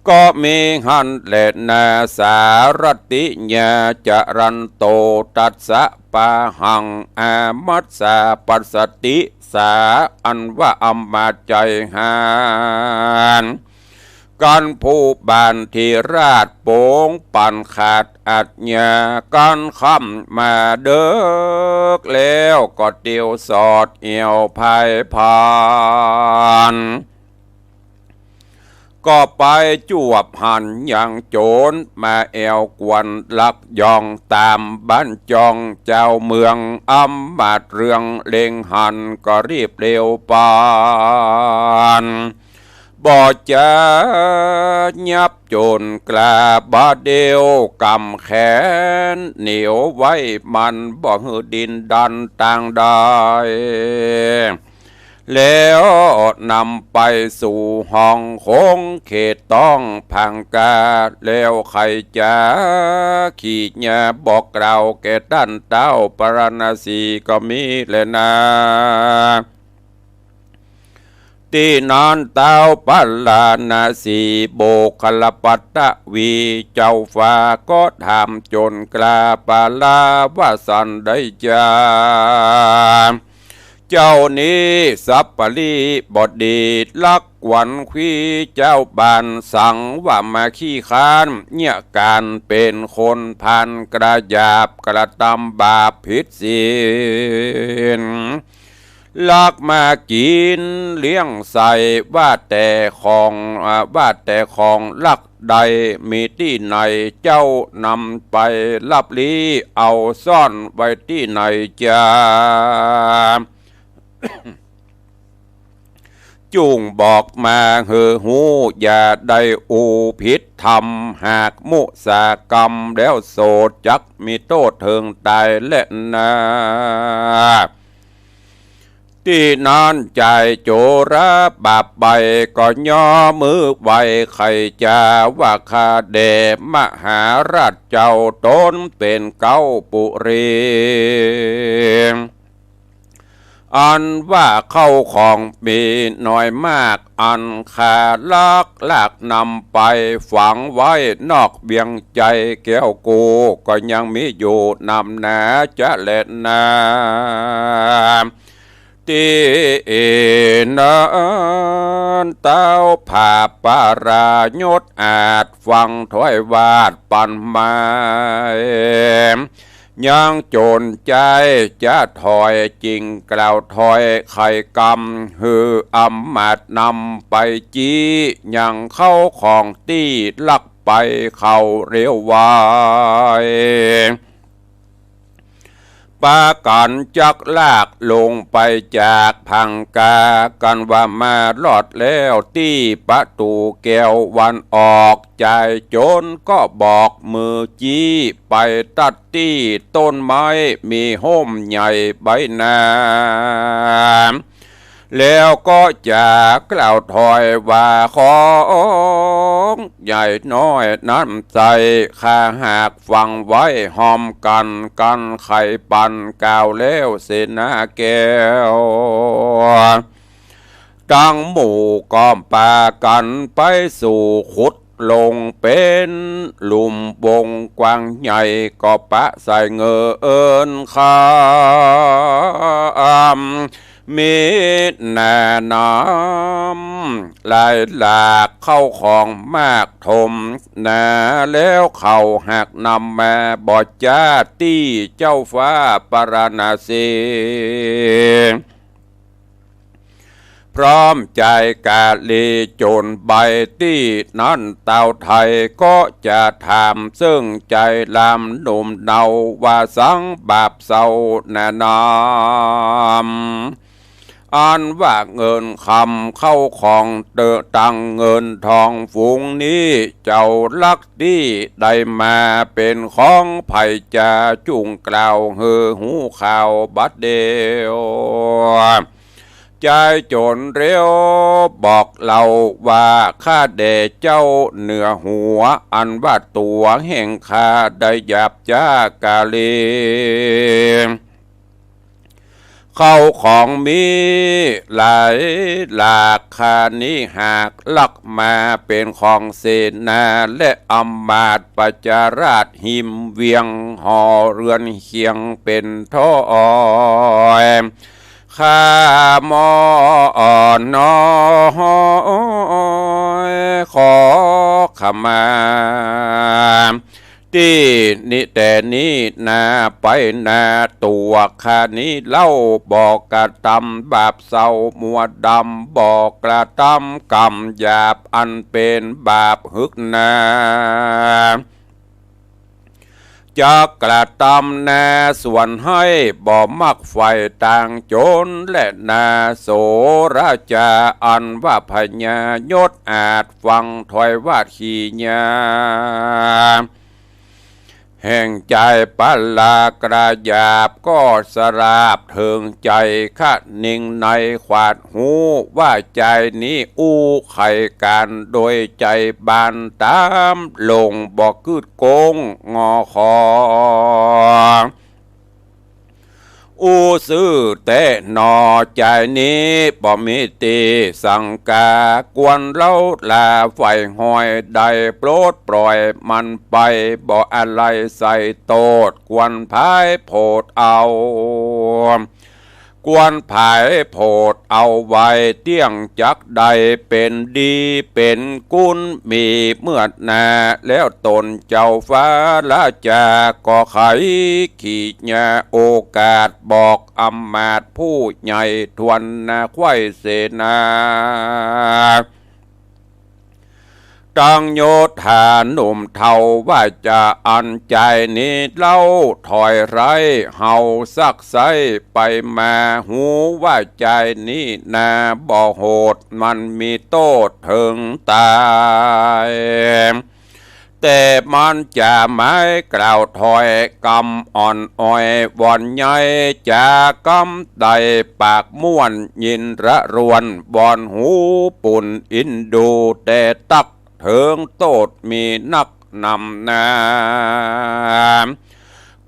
ก็มีหั้นแลนา สารัตติยา จรันโต ตัสสะปาหัง อามัสสาปัสสติสา อันว่าอำมาตย์ใจ๋ฮ้าน กั๋นผู้บ้านธิราชโป๋งปั๋นขาดอาชญา กั๋นค่ำมาเดิ็กแล้ว ก็เตียวสอดแอ่วภายผ่าน ก็ไปจวบหันยังโจรมาแอ่วกวนลักย่อง ต๋ามบ้านจ่องเจ้าเมือง อำมาตย์เรื่องเล็งหันก็รีบเร็วปาน บ่จะยับโจรกล้าบัดเดี่ยว ก๋ำแขนเหนียวไว้ มันบ่หื้อดิ้นดันตางใด แล้วนำไปสู่ห้องคงเขตต้องพังกา แล้วใค่จะขีญาบอกกล่าวแก่ต้านเต๊าปาราณสีก็มีแลนา ตี้นั้นเต๊าปาราณสี โบคคัลลปัตตวีเจ้าฟ้าก็ถามโจรกล้าปาราว่าสันใดจา เจ้านี้สัปปะลีบดี ลักขวัญคีเจ้าบ้าน สังว่ามาขี้ค้าน เยียะก๋านเป๋นคนพาลกระหยาบ กระตำบาปผิดศีล ลักมากิ๋นเลี้ยงใส่ ว่าแต่ของ อ่า ว่าแต่ของลักใด มีตี้ไหน เจ้านำไปลับลี้ เอาซ่อนไว้ตี้ไหนจา จุ่งบอกมาหื้อฮู้ อย่าได้อู้ผิดธรรม หากมุสากรรมแล้วโสด จักมีโต้ษเถิงต๋ายแลนา ตี้นั้นจ่ายโจรบาปไป ก็ย่อมือไหว้ใค่จาว่า ข้าแด่มหาราชเจ้า ต๋นเป๋นเก๊าปุรี อันว่าเข้าของมีน้อยมาก อันข้าลักลากนำไปฝังไว้นอกเวียงไชยแก้วกู้ ก็ยังมีอยู่นำหนาจะแลนา ตี้นั้นเต๊าผาปารายศอาจฟังถ้อยวาดปันหมาย ยังโจรใจ๋จะถอย จิ่งกล่าวถ้อยไขกำ หื้ออำมาตย์นำไปจี้ ยังเข้าของตี้ลักไปเข้าเร็วไว ปากั๋นจักลากลงไปจากพังกา กั๋นว่ามารอดแล้วตี้ประตู๋แก้ววันออก จ่ายโจรก็บอกมือจี้ ไปตัดตี้ต้นไม้มีฮ่มใหญ่ใบหนา แล้วก็จะกล่าวถ้อยว่า ของใหญ่น้อยน้ำใส ข้าหากฟังไว้ฮอมกั๋น กั๋นไขปันกล่าวแล้วเสนาแก้ว ตังหมู่ก็ปากั๋นไปสู่ขุดลงเป๋นหลุมวงกว้างใหญ่ ก็ปะใส่เงินคำ มีนาน้ำหลายหลาก เข้าของมากถมหนา แล้วเขาหากนำมาบ่จ๊า ตี้เจ้าฟ้าปาราณสี พร้อมใจ๋ก๋าลีจุนไปตี้นั้น เต้าไทยก็จะถามเซิ่งใจ๋ลำหนุ่มเนา ว่าสังบาปเศร้าหนาน้ำ อันว่าเงินคำเข้าของเตอะ ตังเงินทองฝูงนี้ เจ้าลักตี้ได้มาเป๋นของใผจา จุ่งกล่าวหื้อฮู้ข่าวบัดเดี่ยว ใจ๋โจ๋นเร็วบอกเล่าว่า ข้าแด่เจ้าเหนือหัว อันว่าตั๋วแห่งข้าได้หยาบจ๊าก๋าลี เข้าของมีหลายหลาก ข้านี้หากลักมาเป๋นของเสนา และอำมาตย์ประชาราษฎร์ฮิมเวียง หอเฮือนเคียงเป๋นถ้อย ข้ามอบน้อยขอขมา ตี้นี้แต่นี้นาไปนา ตั๋วข้านี้เล่าบ่กระตำบาปเศร้ามัวดำ บ่กระตำกรรมหยาบอันเป๋นบาปหึกหนา จักกระตำนาส่วนฮ้าย บ่มักใฝ่ตางโจ๋น และนาโสราจา อันว่าพญายศอาจ ฟังถ้อยวาดขีญา แห่งใจ๋ปลากระหยาบ ก็สราบเถิงใจ๋คะนิงในขวาดฮู้ ว่าใจ๋นี้อู้ไขก๋านโดยใจ๋บานต๋ามลง บ่กึ๊ดโก้งงอคอ อู้ซื่อแต๊หนอ ใจ๋นี้บ่มีตี้สังกา ควรเล้าลาใฝ่ห้อย ได้ปลดปล่อยมันไป บ่อาลัยใส่โต้ษ ควรผายโผดเอา ควรผายโผดเอาไว้ เตี้ยงจักได้เป๋นดีเป๋นกุน มีเมื่อหน้า แล้วต๋นเจ้าฟ้าราชา ก็ไขขีญาโอกาส บอกอำมาตย์ผู้ใหญ่ ทวนนาไขว้เสนา ตังโยธาหนุ่มเฒ่าว่าจะอันใจ๋นี้เล่า ถอยไร้เฮาสักไส้ไปมา ฮู้ว่าใจ๋นี้นาบ่โหด มันมีโต้ษเถิงต๋าย แต่มันจะไม้กล่าวถ้อยกำอ่อนอ่อย บ่อนใหญ่จากำได้ปากม่วน ยินระรวนบ่อนหูปุ่นอินดู แต่ตักเถิงโต้ษมีนักหนำนา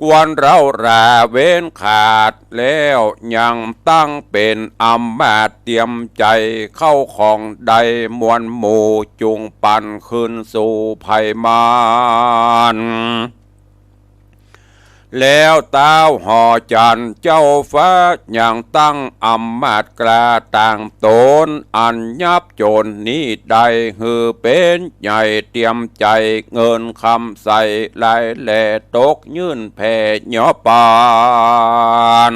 ควรเล้าราเว้นขาด แล้วยังตั้งเป๋นอำมาตย์เตรียมใจ๋ เข้าของได้มวลหมู่ จุ่งปั่นคืนสู่ไพร่มาร แล้วต้าวหอจันทร์เจ้าฟ้ายังตั้งอำมาตย์กล้าต่างต๋น อันยับโจ๋รนี้ได้ หื้อเป๋นใหญ่เตรียมใจ๋ เงินคำใส่หลายแหล่ ตกยื่นแผ่ยอปาน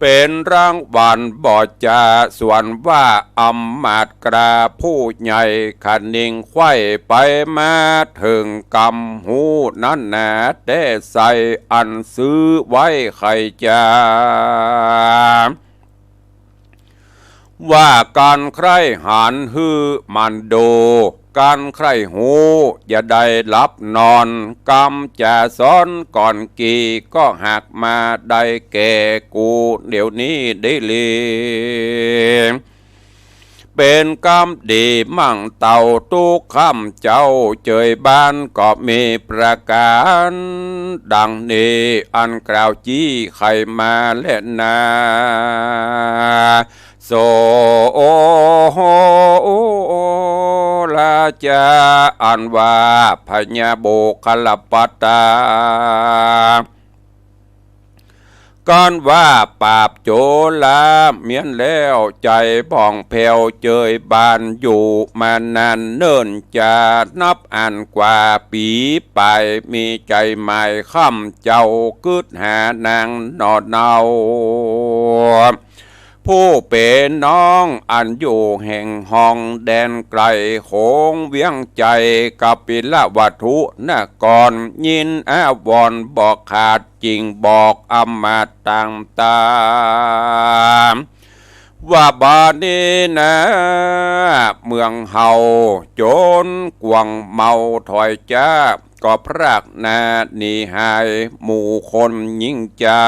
เป๋นรางวัลบ่จา ส่วนว่าอำมาตย์กล้าผู้ใหญ่ คะนิงไขว้ไปมาเถิงกำฮู้นั้นหนา แต่ใส่อันซื้อไว้ใค่จา ว่าก๋านใคร่หันหื้อมันดู ก๋านใคร่ฮู้อย่าได้หลับนอน กำจะสอนก่อนกี่ ก็หากมาได้แก่กูเดี๋ยวนี้ได้ลี เป๋นกำดีมั่งเต้า ตุ๊กค่ำเจ๊าเจยบ้าน ก็มีประก๋านดังนี้ อันกล่าวจี้ใค่มาแลนา โสราจา อันว่าพญาโมคคัลลปัตตา กันว่าปราบโจราเมี้ยนแล้ว ใจ๋ผ่องแผ้วเจยบานอยู่มานานเนิ่น จะนับอั้นกว่าปี๋ไป มีใจ๋หมายค้ำเจ้ากึ๊ดหานางหน่อเนา ผู้เป๋นน้องอันอยู่แห่งห้องแดนไก๋โขงเวียงใจ๋ กบิลวัตถุนคร ยินอาวรณ์บ่ขาด จึงบอกอำมาตย์ต่างต๋า ว่าบ่านี้นา เมืองเฮาโจ๋รกว้างเมาถอยจ๊า ก็พรากหน้าหนีหายหมู่คนยิ่งใจ๋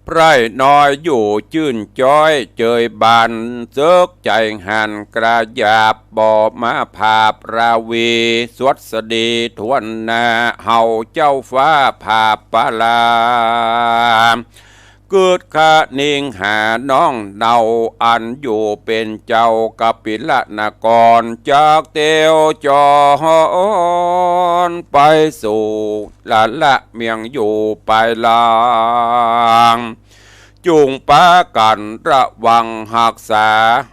ใคร่น้อยอยู่จื้นจ๊อยเจยบาน เสิกใจ๋หันกระหยาบ บ่มาผาบราวี สวัสดีถ้วนหน้า เฮาเจ้าฟ้าผาบปาลา กึ๊ดคะนิงหาน้องเนา อันอยู่เป๋นเจ้ากบิลนคร จากเตียวจอนไปสู่ละละเมียงอยู่ปายหลัง จุ่งปากั๋นระวังฮักษา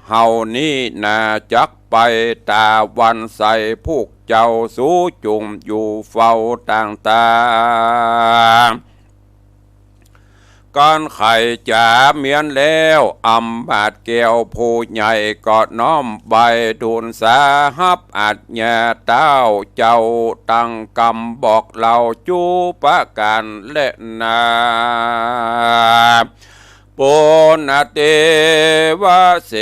เฮานี้นาจักไปต๋าวันใส พวกเจ้าสูจุ่มอยู่เฝ้าต่างต๋า กันไขจ๋าเมี้ยนแล้ว อำมาตย์แก้วผู้ใหญ่ก็น้อมไหว้ทูลสาฮับอาญาเต้าเจ้า ตั้งกำบอกเล่าจุประก๋านแลนา ปุณณเตวะเส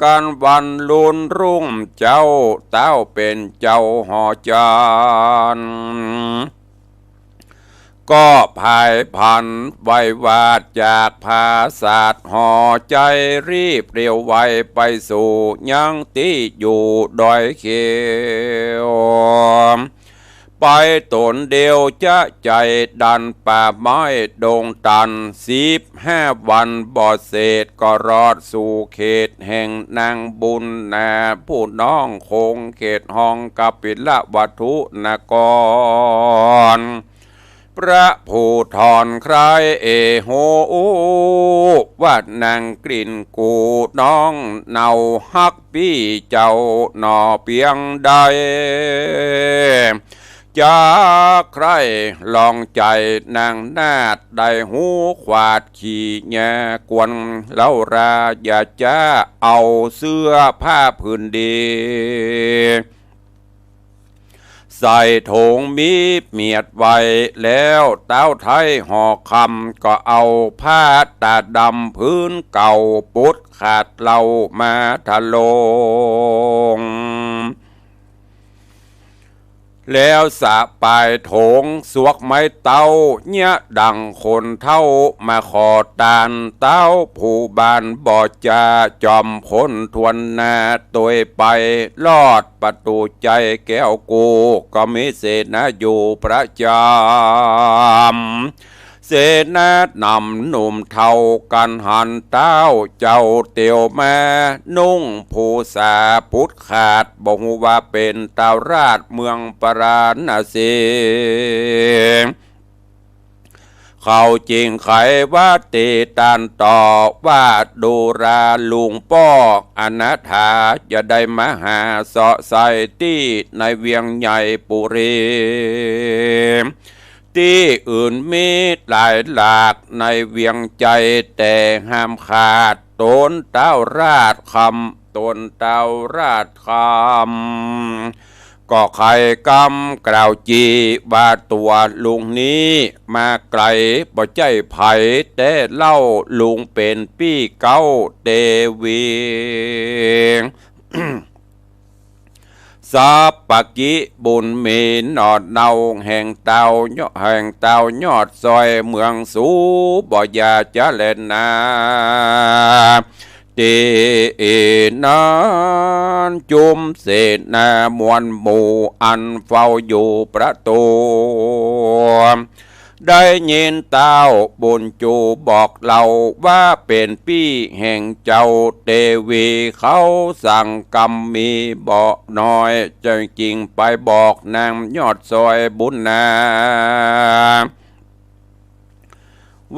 กั๋นวันลุนรุ่งเจ๊า เต้าเป๋นเจ้าหอจันทร์ ก็ผายผันไหว้วาดจากผาสาทหอใจ๋ รีบเร็วไวไปสู่ยังตี้อยู่ดอยเขียว ไปต๋นเดียวจะใจ๋ดันป่าไม้ดงตัน สิบห้าวันบ่เสร็จ ก็รอดสู่เขตแห่งนางบุญนา ผู้น้องคงเขตห้องกบิลวัตถุนคร พระผู้ทอนใคร่เอโห ว่านางกลิ่นกูน้องเนาฮักปี้เจ้าหน่อเปียงใด จักใคร่ลองใจ๋นางนาฏ ได้ฮูขวาดขี้แงกวนเล้ารา อย่าจ๊าเอาเสื้อผ้าผืนดี ใส่ถงมีเมียดไว้แล้ว เต้าไท้หอคำก็เอาผ้าต๋าดำผืนเก่า ปุดขาดเล้ามาทะลง แล้วสะปายถงสวกไม้เต๊า เยียะดั่งคนเฒ่ามาขอตาน เต้าผู้บ้านบ่จ๋า จอมคนถ้วนหน้าตวยไป ลอดประตู๋ใจ๋แก้วกู ก็มีเสนาอยู่ประจ๋ำ เสนานำหนุ่มเฒ่ากั๋นหันเต้าเจ้าเตียวมา นุ่งภูษาปุดขาด บ่ฮู้ว่าเป๋นเต้าราชเมืองปาราณสี เขาจึงไขว่าตี้ต้านต่อว่า ดูราลุงป้ออนาถา จะได้มาหาเซาะใส่ตี้ในเวียงใหญ่ปุรี ตี้อื่นมีหลายหลากในเวียงใจ๋ แต่ห้ามขาดต๋นเต้าราชคำ ต๋นเต้าราชคำ ก็ใค่กำกล่าวจีว่าตั๋วลุงนี้มาไก๋บ่ใจ้ใผแต๊เล่า ลุงเป๋นปี้เก๊าเตวี สัพพกิบุญมีหนอเนาแห่งเต้ายอด แห่งเต้ายอดซอยเมืองสูบ่อย่าจะแลนา ตี้นั้นจุมเสนามวลหมู่อันเฝ้าอยู่ประตู๋ ได้ยินเต้าบุญจูบอกเล่าว่าเป๋นปี้แห่งเจ้าเตวี เขาสั่งกำมีบ่น้อย จึงไปบอกนางยอดซอยบุญนา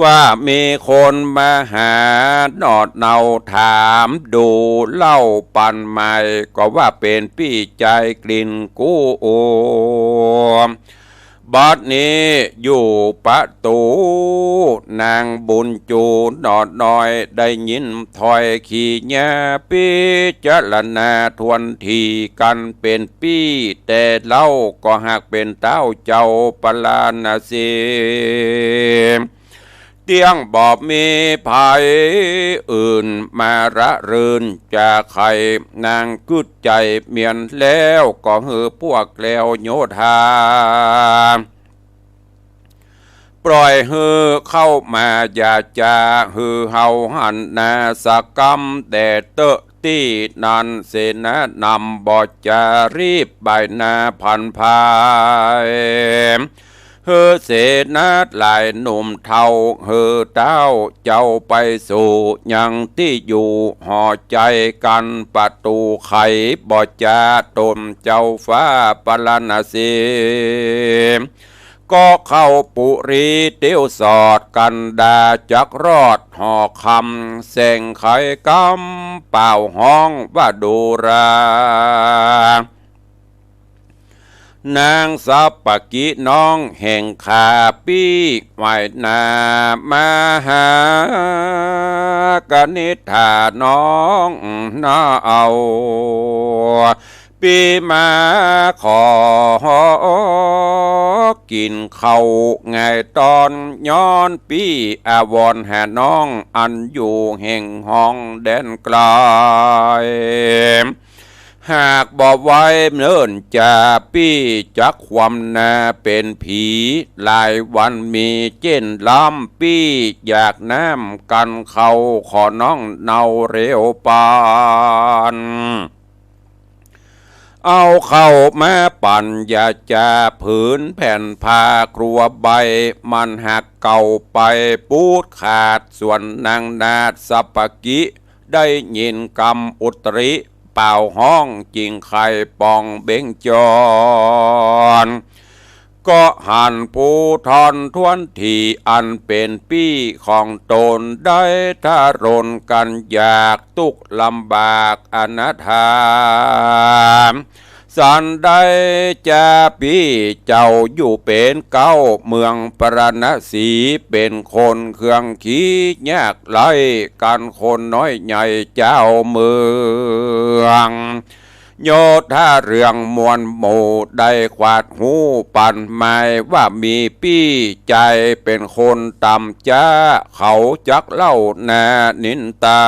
ว่ามีคนมาหาหนอดเนาถามดูเล่าปันใหม่ ก็ว่าเป๋นปี้จายกลิ่นกู้ บัดนี้อยู่ประตู๋ นางบุญจูหนอดน้อยได้ยินถ้อยขีญา พิจารณาทวนถี่ กันเป๋นปี้แต่เล่า ก็หากเป๋นเต้าเจ้าปาราณสี เตี้ยงบ่มีใผอื่นมาละรื่นจะใค่ นางกึ๊ดใจ๋เมียนแล้ว ก็หื้อพวกแคล้วโยธา ปล่อยหื้อเข้ามา อย่าจะหื้อเฮาหันหน้าสักกำ แต่เต๊อะตี้นั้นเสนานำบ่จะรีบบ่ายหน้าผันผาย หื้อเสนาหลายหนุ่มเฒ่า หื้อเต้าเจ้าไปสู่ยังตี้อยู่หอใจ๋ กันประตู๋ไขบ่จะตนเจ้าฟ้าปาราณสี ก็เข้าปุรีเตียวสอด กันดาจักรอดหอคำ แสงไขกำเป่าฮ้องว่าดูรา นางสัปปะกิน้องแห่งข้า ปี้ไหว้หน้ามาหากนิษฐาน้องนาเอา ปี้มาขอกิ๋นข้าวงายตอน ย้อนปี้อาวรณ์หาน้อง อันอยู่แห่งห้องแดนไกล หากบ่ไว้เนิ่นจะปี้จักความหน้าเป๋นผี หลายวันมีเจ้นล้ำ ปี้อยากน้ำกันข้าว ขอน้องเนาเร็วปัน เอาข้าวมาปั๋น อย่าจะผืนแผ่นผ้าครัวใบ มันหักเก่าไปปูดขาด ส่วนนางนาถสัปปะกิ ได้ยินกำอุตริเป่าฮ้อง จึงไข้ปองเบ่งจอน ก็หันผู้ทอนทวนถี่ อันเป๋นปี้ของตนได้ทะรนกันอยาก ตุ๊กข์ลำบากอนาถา สันใดจะปี้เจ้าอยู่เป๋นเก๊า เมืองปาราณสีเป๋นคนเคืองขี้ยากไร้ กันคนน้อยใหญ่เจ้าเมือง โยธาเรื่องมวลหมู่ได้ขวาดฮู้ปันหมาย ว่ามีปี้จายเป๋นคนต่ำจ๊า เขาจักเล่านานินตา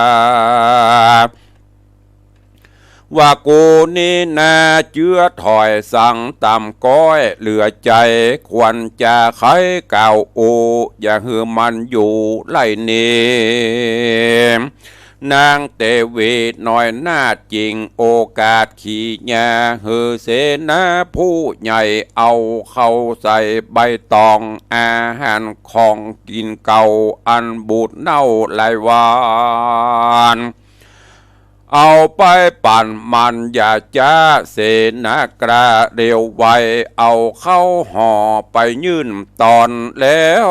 ว่ากูนี้นาเจื้อถ้อยสังต่ำก๊อยเหลือใจ๋ ควรจะไขกล่าวอู้ อย่าหื้อมันอยู่ไล่หนี นางเตวีน้อยนาถจึงโอกาสขีญา หื้อเสนาผู้ใหญ่เอาข้าวใส่ใบตอง อาหารของกิ๋นเก่าอันบูดเน่าหลายวัน เอาไปปั๋นมัน อย่าจ๊าเสนากล้าเร็วไว เอาเข้าห่อไปยื่นตอน แล้ว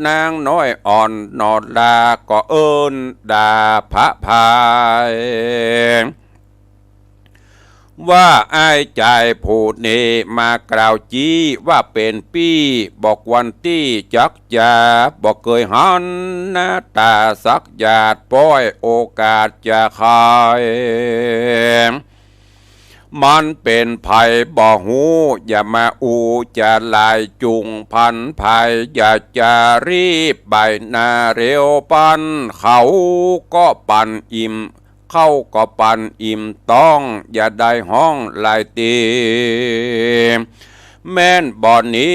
นางน้อยอ่อนหนอดลา ก็เอิ้นด่าผะพาย ว่าอ้ายจายผู้นี้มากล่าวจี้ ว่าเป๋นปี้บ่ควรตี้จักจา บ่เกยหันหน้าต๋าสักหยาด ป้อยโอกาสจะไข มันเป๋นใผบ่ฮู้ อย่ามาอู้จ๋าหลาย จุ่งผันผาย อย่าจะรีบบ่ายหน้าเร็วปัน เขาก็ปันอิ่ม เขาก็ปันอิ่มต๊อง อย่าได้ฮ้องหลายตี้ แม้นบ่หนี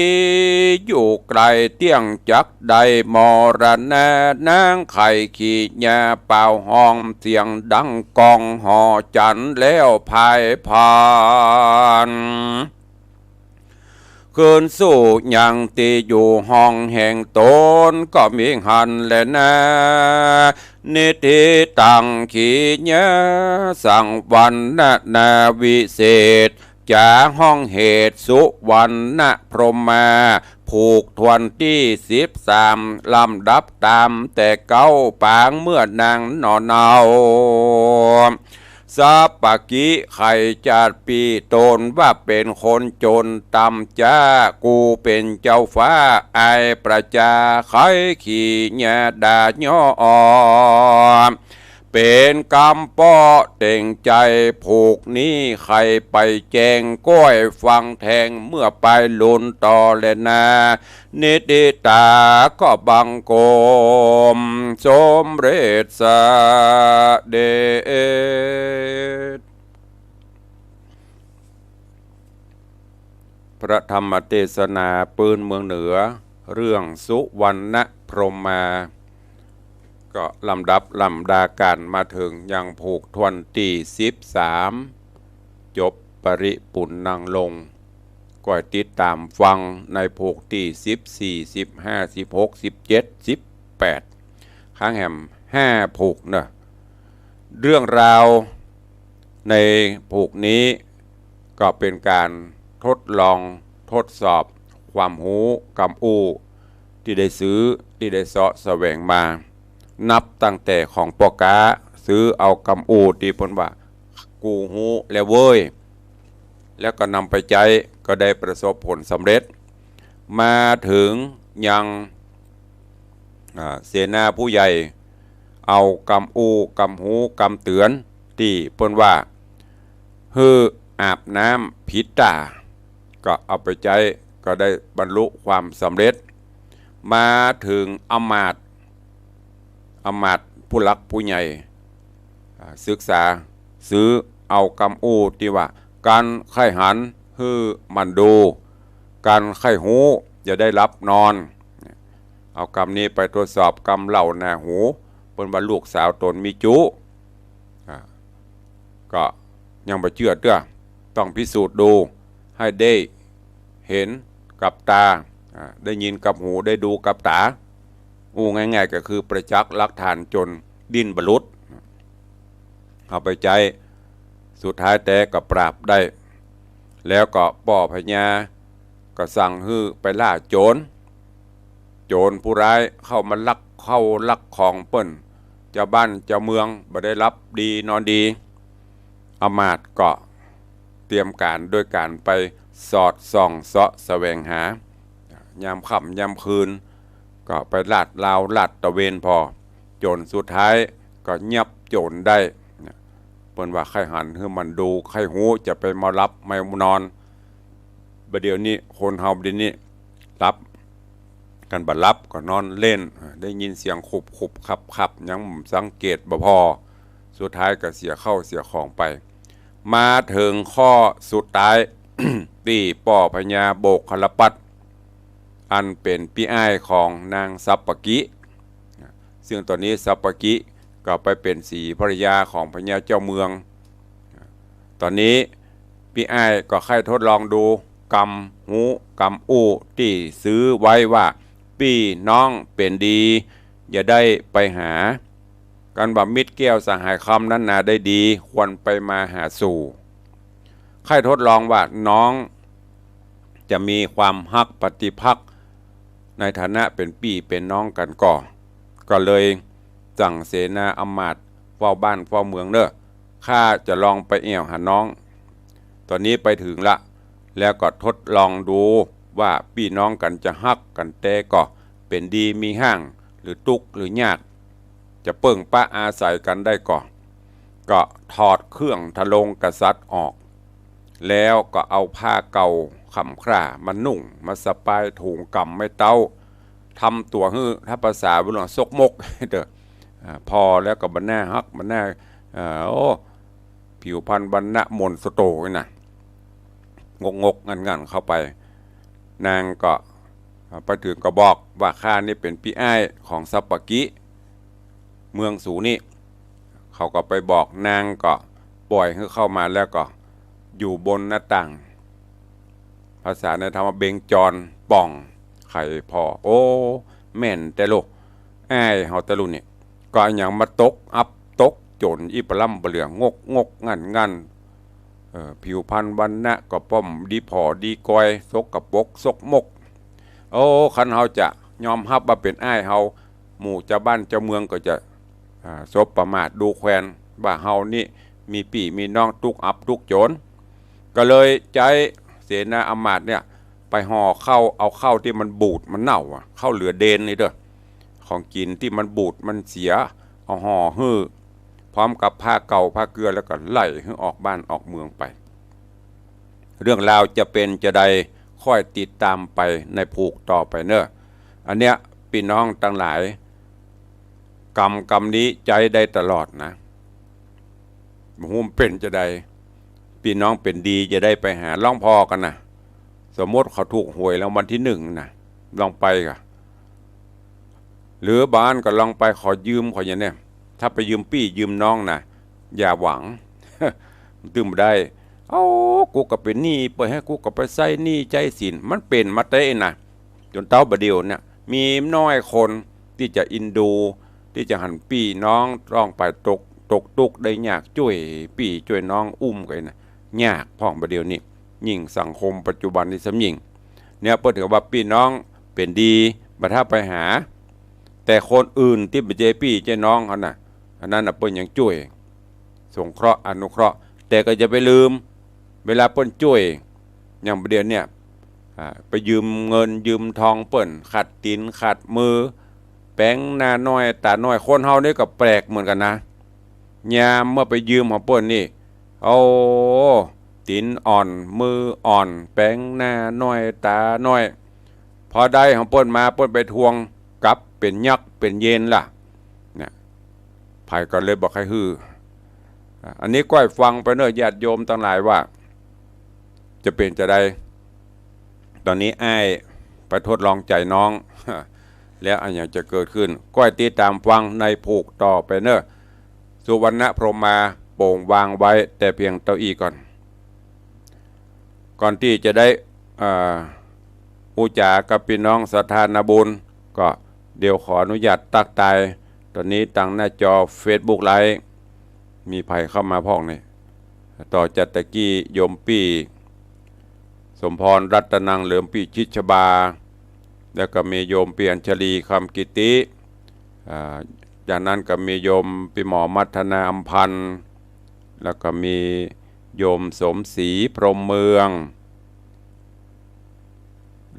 อยู่ไกล เตี้ยงจักได้มรณะ นางไข้ขีญาเป่าฮ้อง เสียงดังก้องหอจันทร์แล้วพายผ่าน คืนสู่ยังตี้อยู่ห้องแห่งต๋น ก็มีหั้นแลนา นิฏฐิตัง ขีญาสัง วรรณนาวิเศษ จ๋าห้องเหตุ สุวรรณพรหมา ผูกถ้วนตี้สิบสาม ลำดับต๋ามแต่เก๊า ปางเมื่อนางหน่อเนา สัปปะกิ ใค่จัดปี้ต๋นว่าเป๋นคนจ๋นต่ำจ๊า กู๋เป๋นเจ้าฟ้าอายประจา ใค่ขีญาด่าย้อ เป๋นกำเปาะเต็งใจ๋ ผูกนี้ใค่ไปแจ้ง ก้อยฟังแทง เมื่อไปลุนต่อแลนา นิฏฐิตา ก็บังคมสมเร็จเสด็จ พระธรรมเตสนาปื้นเมืองเหนือ เรื่องสุวรรณพรหมา ก็ลำดับลำดาก๋านมาเถิงยังผูกถ้วนตี้สิบสาม จบปริปุณณังลง ก้อยติดต๋ามฟังในผูกตี้สิบสี่ สิบห้า สิบหก สิบเจ็ด สิบแปด ครั้งแหมห้าผูกเนาะ เรื่องราวในผูกนี้ก็เป๋นก๋านทดลองทดสอบความฮู้กำอู้ตี้ได้ซื้อตี้ได้เซาะแสวงมา นับตั้งแต่ของป้อก๊า ซื้อเอากำอู้ตี้เปิ้นว่ากูฮู้แล้วเว้ย แล้วก็นำไปใจ๊ ก็ได้ประสบผลสำเร็จ มาเถิงยัง อ่า เสนาผู้ใหญ่ เอากำอู้กำฮู้กำเตื๋อนตี้เปิ้นว่า หื้ออาบน้ำผิดต๋า ก็เอาไปใจ๊ ก็ได้บรรลุความสำเร็จ มาเถิงอำมาตย์ อำมาตย์ผู้หลักผู้ใหญ่ อ่า ศึกษา ซื้อเอากำอู้ตี้ว่า กันใค่หันหื้อหมั่นดู กันใค่ฮู้อย่าได้หลับนอน เอากำนี้ไปทดสอบกำเล่าหน้าหู เปิ้นว่าลูกสาวต๋นมีจุ อ่า ก็ยังบ่เจื้อเตื้อ ต้องพิสูจน์ดู หื้อได้หันกับต๋า อ่า ได้ยินกับหู ได้ดูกับต๋า อู้ง่ายๆ ก็คือประจักษ์หลักฐานจ๋นดิ้นบ่หลุด เอาไปใจ๊ สุดท้ายแต๊ก็ปราบได้ แล้วก็ป้อพญาก็สั่งหื้อไปล่าโจร โจรผู้ร้ายเข้ามาลักข้าวลักของเปิ้น เจ้าบ้านเจ้าเมืองบ่ได้หลับดีนอนดี อำมาตย์ก็เตรียมก๋านโดยก๋านไปสอดส่องเซาะแสวงหา ยามค่ำยามคืน ก็ไปลาดลาวลาดตระเวนผ่อ จ๋นสุดท้ายก็ยับโจรได้ เปิ้นว่าใค่หันหื้อหมั่นดู ใค่ฮู้จะไปมัวหลับมัวนอน บ่าเดี่ยวนี้คนเฮาบ่าเดี่ยวนี้หลับกั๋นบ่หลับ ก็นอนเล่น ได้ยินเสียงขุบๆ ขับๆ ยังสังเกตบ่ผ่อ สุดท้ายก็เสียข้าวเสียของไป มาเถิงข้อสุดท้าย ตี้ป้อพญาโบกคลปัตตร์ อันเป๋นปี้อ้ายของนางสัปปะกิ ซึ่งต๋อนนี้สัปปะกิก็ไปเป๋นศรีภรรยาของพญาเจ้าเมือง ต๋อนนี้ปี้อ้ายก็ใค่ทดลองดูกำฮู้กำอู้ตี้ซื้อไว้ว่า ปี้น้องเป๋นดี อย่าได้ไปหา กันว่ามิตรแก้วสหายคำนั้นนาได้ดี ควรไปมาหาสู่ ใค่ทดลองว่าน้องจะมีความฮักปฏิภักษ์ในฐานะเป๋นปี้เป๋นน้องกั๋นก่อ ก็เลยสั่งเสนาอำมาตย์เฝ้าบ้านเฝ้าเมืองเน่อ ข้าจะลองไปแอ่วหาน้อง ต๋อนนี้ไปเถิงละ แล้วก็ทดลองดูว่าปี้น้องกั๋นจะฮักกั๋นแต๊ก่อ เป๋นดีมีฮ้าง หรือตุ๊กข์หรือยาก จะเปิ้งปะอาศัยกั๋นได้ก่อ ก็ถอดเครื่องทรงกษัตริย์ออก แล้วก็เอาผ้าเก่าค่ำคร่ามานุ่ง มาสะปายถุงก๋ำไม้เต๊า ทำตั๋วหื้อ ถ้าภาษาวัยรุ่นซกมก เด้อ อ่า ผ่อแล้วก็บ่หน้าฮัก บ่หน้า เอ่อ โอ้ ผิวพรรณวรรณะมนโสโตนี่นะ งกๆ งั่นๆ เข้าไป นางก็ อ่า ไปเถิงก็บอกว่า ข้านี่เป๋นปี้อ้ายของสัปปะกิ เมืองสูนี่ เขาก็ไปบอก นางก็ปล่อยหื้อเข้ามา แล้วก็อยู่บนหน้าต่าง ภาษาในธรรมว่าเบงจรป่องไขผ่อ โอ้ แม่นแต๊ลูก อ้ายเฮาแต๊ลูกนี่ ก็อะหยังมาตกอับตกจ๋นอี้ปะล้ำปะเหลือ งกงกงั่นงั่น เอ่อ ผิวพรรณวรรณะก็ป้อมดีผ่อดีกอย สกปรกซกมก โอ้ คันเฮาจะยอมฮับว่าเป๋นอ้ายเฮา หมู่จาวบ้านจาวเมืองก็จะ อ่า สบประมาทดูแควน ว่าเฮานี่มีปี้มีน้องตุ๊กอับตุ๊กจ๋น ก็เลยใจ๊เสนาอามาตย์เนี่ย ไปห่อข้าว เอาข้าวตี้มันบูดมันเน่าอะ ข้าวเหลือเดนนี่เต๊อะ ของกิ๋นตี้มันบูดมันเสีย เอาห่อหื้อ พร้อมกับผ้าเก่าผ้าเกลือ แล้วก็ไล่หื้อออกบ้านออกเมืองไป เรื่องราวจะเป๋นจาใด ค่อยติดต๋ามไปในผูกต่อไปเน่อ อันเนี้ย ปี้น้องตังหลาย กำ กำนี้ใจ๊ได้ตลอดนะ บ่ฮู้มันเป๋นจาใด ปี้น้องเป๋นดีจะได้ไปหา ลองผ่อกั๋นนะ สมมุติเขาถูกหวยรางวัลตี้นึ่งนะ ลองไปก่ะ หรือบางอันก็ลองไปขอยืม ขออย่างเนี้ย ถ้าไปยืมปี้ยืมน้องนะ อย่าหวัง ตึงบ่ได้ เอ้า กูก็เป๋นหนี้เปิ้น หื้อกูก็ไปใจ๊หนี้ใจ๊สิน มันเป๋นมาเต๊อะนะ จ๋นเต๊าบ่าเดี่ยวเนี่ย มีน้อยคนตี้จะเอ็นดู ตี้จะหันปี้น้องต้องไปตก ตกตุ๊กข์ได้ยาก จ้วยปี้จ้วยน้องอุ้มกั๋นนะ ยากพ่องบ่าเดี่ยวนี้ ยิ่งสังคมปัจจุบันนี้ซ้ำยิ่ง เนี่ย เปิ้นถือว่าปี้น้องเป๋นดี บ่ถ้าไปหา แต่คนอื่นตี้บ่ใจ้ปี้ใจ้น้องเขาน่ะ อันนั้นน่ะเปิ้นยังจ้วย สงเคราะห์อนุเคราะห์ แต่ก็อย่าไปลืม เวลาเปิ้นจ้วย อย่างบ่าเดี่ยวเนี่ย อ่า ไปยืมเงินยืมทองเปิ้น ขัดตี๋นขัดมือ แป๋งหน้าน้อยต๋าน้อย คนเฮานี่ก็แปลกเหมือนกั๋นนะ ยามเมื่อไปยืมของเปิ้นนี่ โอ้ ตี๋นอ่อน มืออ่อน แป๋งหน้าน้อยต๋าน้อย พอได้ของเปิ้นมา เปิ้นไปทวง กลับเป๋นยักษ์เป๋นเยนละ เนี่ย ใผก็เลยบ่ใค่หื้อ อ่ะ อันนี้ก้อยฟังไปเน่อ ญาติโยมตังหลายว่า จะเป๋นจาใด ต๋อนนี้อ้ายไปทดลองใจ๋น้อง แล้วอะหยังจะเกิดขึ้น ก้อยติดต๋ามฟังในผูกต่อไปเน่อ สุวรรณพรหมมาโป่งวางไว้แต่เพียงเต้าอี้ก่อน ก่อนตี้จะได้ เอ่อ อู้จ๋ากับปี้น้องศรัทธานาบุญ ก็เดี๋ยวขออนุญาตตั๊กตาย ต๋อนนี้ตางหน้าจอเฟซบุ๊กไลฟ์ มีใผเข้ามาพ่องนี่ ต่อจากตะกี้โยมปี้สมพรรัตนัง เหลือปี้ชิดชบา แล้วก็มีโยมปี้อัญชลี คำกิติ อ่า จากนั้นก็มีโยมปี้หมอมัทนาอำพันธ์ แล้วก็มีโยมสมศรีพรหมเมือง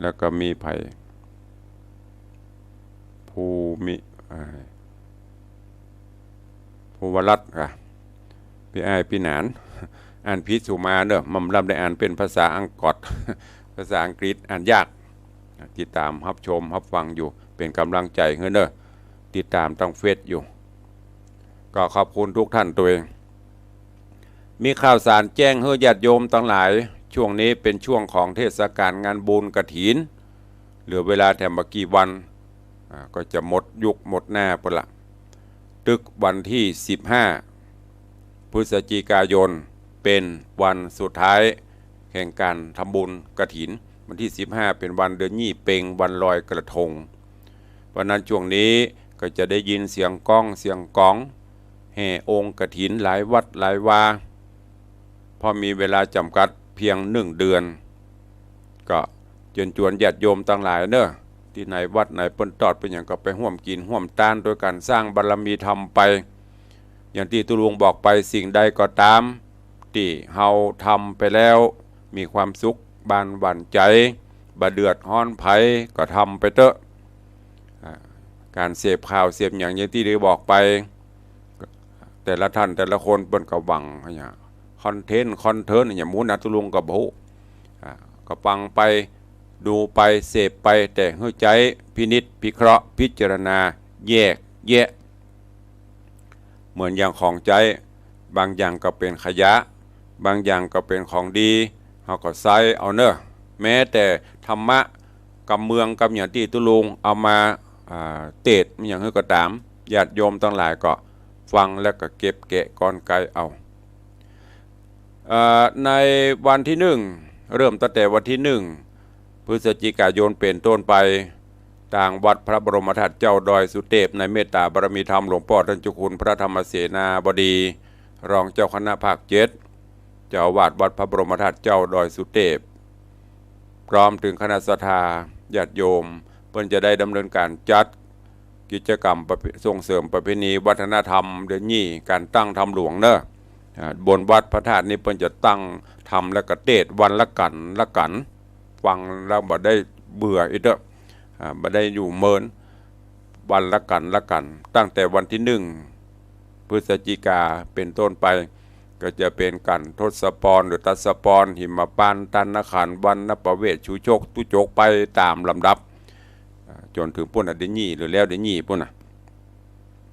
แล้วก็มีใผ ภูมิ อ่า ภูวรัตน์ค่ะ ปี้อ้ายปี้หนาน อ่านผิดสุมาเน่อ มันลำได้อ่านเป๋นภาษาอังกฤษ ภาษาอังกฤษอ่านยาก ติดต๋ามฮับชมฮับฟังอยู่ เป๋นก๋ำลังใจ๋หื้อเน่อ ติดต๋ามตางเฟซอยู่ ก็ขอบคุณทุกท่านตวย มีข่าวสารแจ้งหื้อญาติโยมตังหลาย ช่วงนี้เป๋นช่วงของเทศกาลงานบุญกฐิน เหลือเวลาแถมบ่กี่วัน อ่า ก็จะหมดยุคหมดหน้าไปละ ตึกวันตี้สิบห้า พฤศจิกายน เป๋นวันสุดท้ายแห่งก๋านทำบุญกฐิน วันตี้สิบห้าเป๋นวันเดือนยี่เป๋ง วันลอยกระทง เพราะนั้นช่วงนี้ก็จะได้ยินเสียงก้องเสียงก๋อง แห่องค์กฐินหลายวัดหลายวา เพราะมีเวลาจ๋ำกัดเพียงหนึ่งเดือน ก็เจิญจวนญาติโยมตังหลายเน่อ ตี้ไหนวัดไหนเปิ้นตอดเปิ้นหยังก็ไปฮ่วมกิ๋นฮ่วมตานโดยก๋านสร้างบารมีธรรมไป อย่างตี้ตุ๊ลุงบอกไป สิ่งใดก็ต๋ามตี้เฮาทำไปแล้ว มีความสุขบานหวั่นใจ๋ บ่เดือดฮ้อนใผ ก็ทำไปเต๊อะ อ่า ก๋านเสพข่าวเสพหยังอย่างตี้ได้บอกไป แต่ละท่านแต่ละคนเปิ้นก็หวังอะหยัง คอนเทนต์ คอนเทินต์ อะหยังหมู่นะ ตุ๊ลุงก็บ่ฮู้ อ่า ก็ฟังไป ดูไป เสพไป แต่หื้อใจ๊พินิจพิเคราะห์พิจารณาแยกแยะ เหมือนอย่างของใจ๊ บางอย่างก็เป๋นขยะ บางอย่างก็เป๋นของดี เฮาก็ใจ๊เอาเน่อ แม้แต่ธรรมะ กำเมืองกำหยังตี้ตุ๊ลุงเอามา อ่า เตสน์ อะหยังหื้อก็ต๋าม ญาติโยมตังหลายก็ฟังแล้วก็เก็บแกะกลไกเอา เอ่อ ในวันตี้หนึ่ง เริ่มตั้งแต่วันตี้หนึ่งพฤศจิกายนเป๋นต้นไป ตางวัดพระบรมธาตุเจ้าดอยสุเตป ในเมตตาบารมีธรรมหลวงป้อต้านเจ้าคุณพระธรรมเสนาบดี รองเจ้าคณะภาคเจ็ด เจ้าอาวาสวัดพระบรมธาตุเจ้าดอยสุเตป พร้อมเถิงคณะศรัทธาญาติโยม เปิ้นจะได้ดำเนินก๋านจัดกิจกรรมประเพ-, ส่งเสริมประเพณีวัฒนธรรมเดือนยี่ ก๋านตั้งธรรมหลวงเนาะ อ่า บนวัดพระธาตุนี้เปิ้นจะตั้งธรรมแล้วก็เตสน์วันละกั๋นละกั๋น ฟังแล้วบ่ได้เบื่ออีกเต๊อะ อ่า บ่ได้อยู่เมิน วันละกั๋นละกั๋น ตั้งแต่วันตี้หนึ่งพฤศจิกาเป๋นต้นไป ก็จะเป๋นก๋านทศพรหรือตัสสพร หิมพานต์ ตานขันต์ วรรณประเวท ชูชก ตุ๊จก ไปต๋ามลำดับ อ่า จ๋นเถิงปู๊นน่ะ เดือนยี่หรือแล้วเดือนยี่ปู๊นน่ะ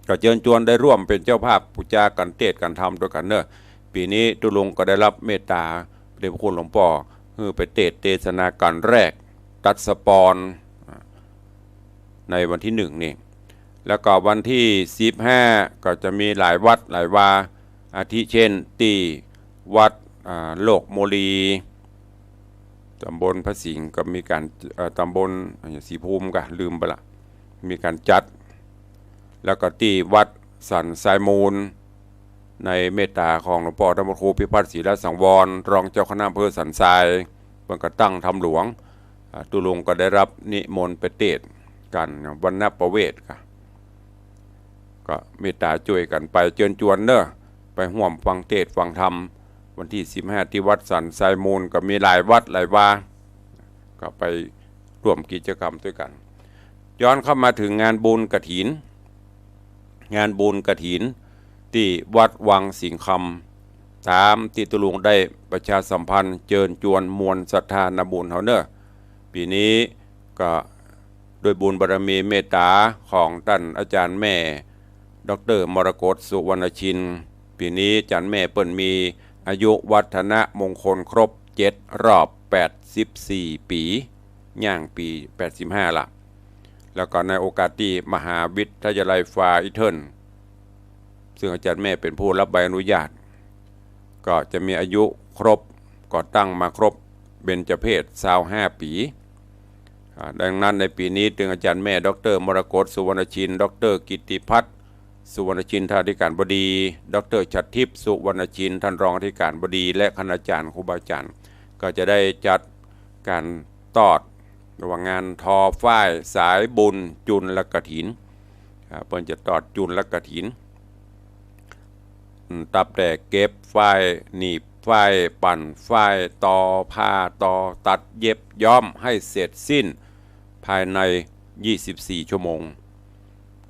ก็เจิญจวนได้ร่วมเป๋นเจ้าภาพปู๋จากั๋น เตสน์กั๋นธรรมตวยกั๋นเนาะ ปี๋นี้ตุ๊ลุงก็ได้ฮับเมตต๋าพระเดชพระคุณหลวงป้อ หื้อไปเตสน์เตสนาก๋านแรก ตัสสพร อ่า ในวันตี้หนึ่งนี่ แล้วก็วันตี้สิบห้าก็จะมีหลายวัดหลายวา อาทิเช่นตี้วัด อ่า โลกโมลี ต๋ำบลพระสิงห์ก็มีก๋าน เอ่อ ต๋ำบล อ่า ศรีภูมิก็ลืมไปละ มีก๋านจัด แล้วก็ตี้วัดสันทรายมูล ในเมตต๋าของหลวงป้อต้านพระครูพิพัฒน์ ศิลสังวร รองเจ้าคณะอำเภอสันทราย เปิ้นก็ตั้งธรรมหลวง อ่า ตุ๊ลุงก็ได้ฮับนิมนต์ไปเตสน์กั๋น วรรณประเวทก็ ก็เมตต๋าจ้วยกั๋นไป เจิญจวนเนาะ ไปฮ่วมฟังเตสน์ฟังธรรม วันตี้สิบห้าตี้วัดสันทรายมูล ก็มีหลายวัดหลายวา ก็ไปร่วมกิจกรรมตวยกั๋น ย้อนเข้ามาเถิงงานบุญกฐิน งานบุญกฐินตี้วัดวังสิงห์คำ ต๋ามตี้ตุ๊ลุงได้ประชาสัมพันธ์เจิญจวนมวลศรัทธานาบุญเฮาเนาะ ปี๋นี้ก็ด้วยบุญบารมีเมตต๋าของต้านอาจ๋ารย์แม่ ด็อกเตอร์ มรกต สุวรรณชิน ปี๋นี้อาจ๋ารย์แม่เปิ้นมีอายุวัฒนมงคลครบเจ็ดรอบ แปดสิบสี่ปี๋ ย่างปี๋แปดสิบห้าละ แล้วก็ในโอกาสตี้มหาวิทยาลัยฟาอิเทิล ซึ่งอาจ๋ารย์แม่เป๋นผู้ฮับใบอนุญาต ก็จะมีอายุครบ ก่อตั้งมาครบเบญจเพสซาวห้าปี๋ อ่า ดังนั้นในปี๋นี้ตึงอาจ๋ารย์แม่ ด็อกเตอร์ มรกต สุวรรณชิน ด็อกเตอร์ กิตติพัฒน์ สุวรรณชินทาธิการบดี ด็อกเตอร์ ฉัตรทิพย์ สุวรรณชิน ต้านรองอธิการบดี และคณาจ๋ารย์ครูบาอาจ๋ารย์ ก็จะได้จัดก๋านตอด หรือว่างานทอฝ้ายสายบุญจุลกฐิน อ่า เปิ้นจะตอดจุลกฐิน อืม ตับแต่เก็บฝ้าย หนีบฝ้าย ปั่นฝ้าย ตอผ้า ตอ ตัด เย็บ ย้อม หื้อเสร็จสิ้นภายในยี่สิบสี่ชั่วโมง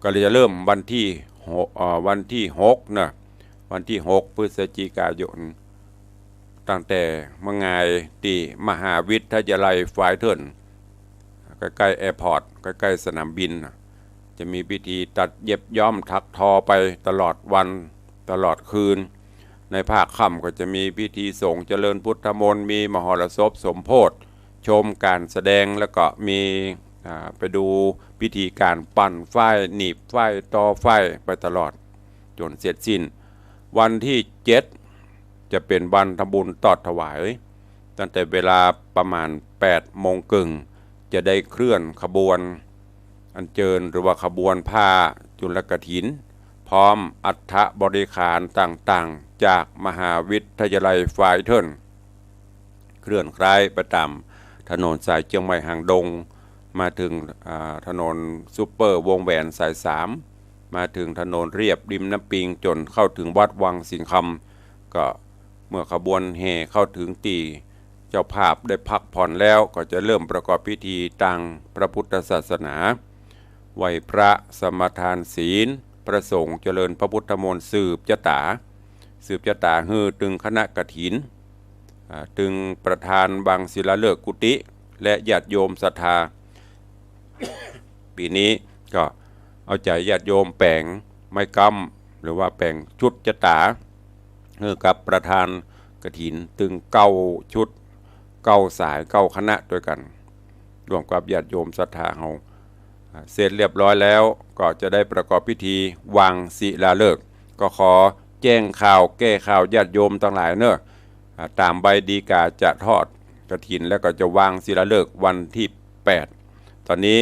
ก็เลยจะเริ่มวันตี้หก เอ่อ วันตี้หกเนาะ วันตี้หกพฤศจิกายน ตั้งแต่เมืองงายตี้มหาวิทยาลัยฟาอิเทิล ใก้ๆ แอร์พอร์ต ใก้ๆ สนามบิน จะมีพิธีตัดเย็บย้อมถักทอไปตลอดวันตลอดคืน ในภาคค่ำก็จะมีพิธีสงฆ์เจริญพุทธมนต์ มีมหรสพสมโภช ชมก๋านแสดง แล้วก็มี อ่า ไปดูพิธีก๋านปั่นฝ้าย หนีบฝ้าย ตอฝ้าย ไปตลอดจ๋นเสร็จสิ้น วันตี้เจ็ดจะเป๋นวันทำบุญตอดถวาย ตั้งแต่เวลาประมาณแปดโมงเกิ่ง จะได้เคลื่อนขบวน อัญเจิญหรือว่าขบวนผ้าจุลกฐิน พร้อมอัฐบริขารต่างๆ จากมหาวิทยาลัยฟาอิเทิล เคลื่อนคล้ายไปต๋ามถนนสายเจียงใหม่หางดง มาเถิง อ่า ถนนซุปเปอร์วงแหวนสายสาม มาเถิงถนนเลียบริมน้ำปิง จ๋นเข้าเถิงวัดวังสิงห์คำ ก็เมื่อขบวนแห่เข้าเถิงตี้เจ้าภาพได้พักผ่อนแล้ว ก็จะเริ่มประกอบพิธีตางพระพุทธศาสนา ไหว้พระสมาทานศีล พระสงฆ์เจริญพระพุทธมนต์สืบจะต๋า สืบจะต๋าหื้อตึงคณะกฐิน อ่า ตึงประธานวางศิลาฤกษ์กุฏิ และญาติโยมศรัทธา ปี๋นี้ก็เอาใจ๋ญาติโยมแป๋งไม้กำ หรือว่าแป๋งชุดจะต๋า หื้อกับประธานกฐินตึงเก้าชุด เก้าสาย เก้าคณะตวยกั๋น ร่วมกับญาติโยมศรัทธาเฮา อ่า เสร็จเรียบร้อยแล้ว ก็จะได้ประกอบพิธีวางศิลาฤกษ์ ก็ขอแจ้งข่าวแก้ข่าวญาติโยมตังหลายเนาะ อ่า ต๋ามใบดีก๋าจะทอด กฐิน แล้วก็จะวางศิลาฤกษ์วันที่แปด ตอนนี้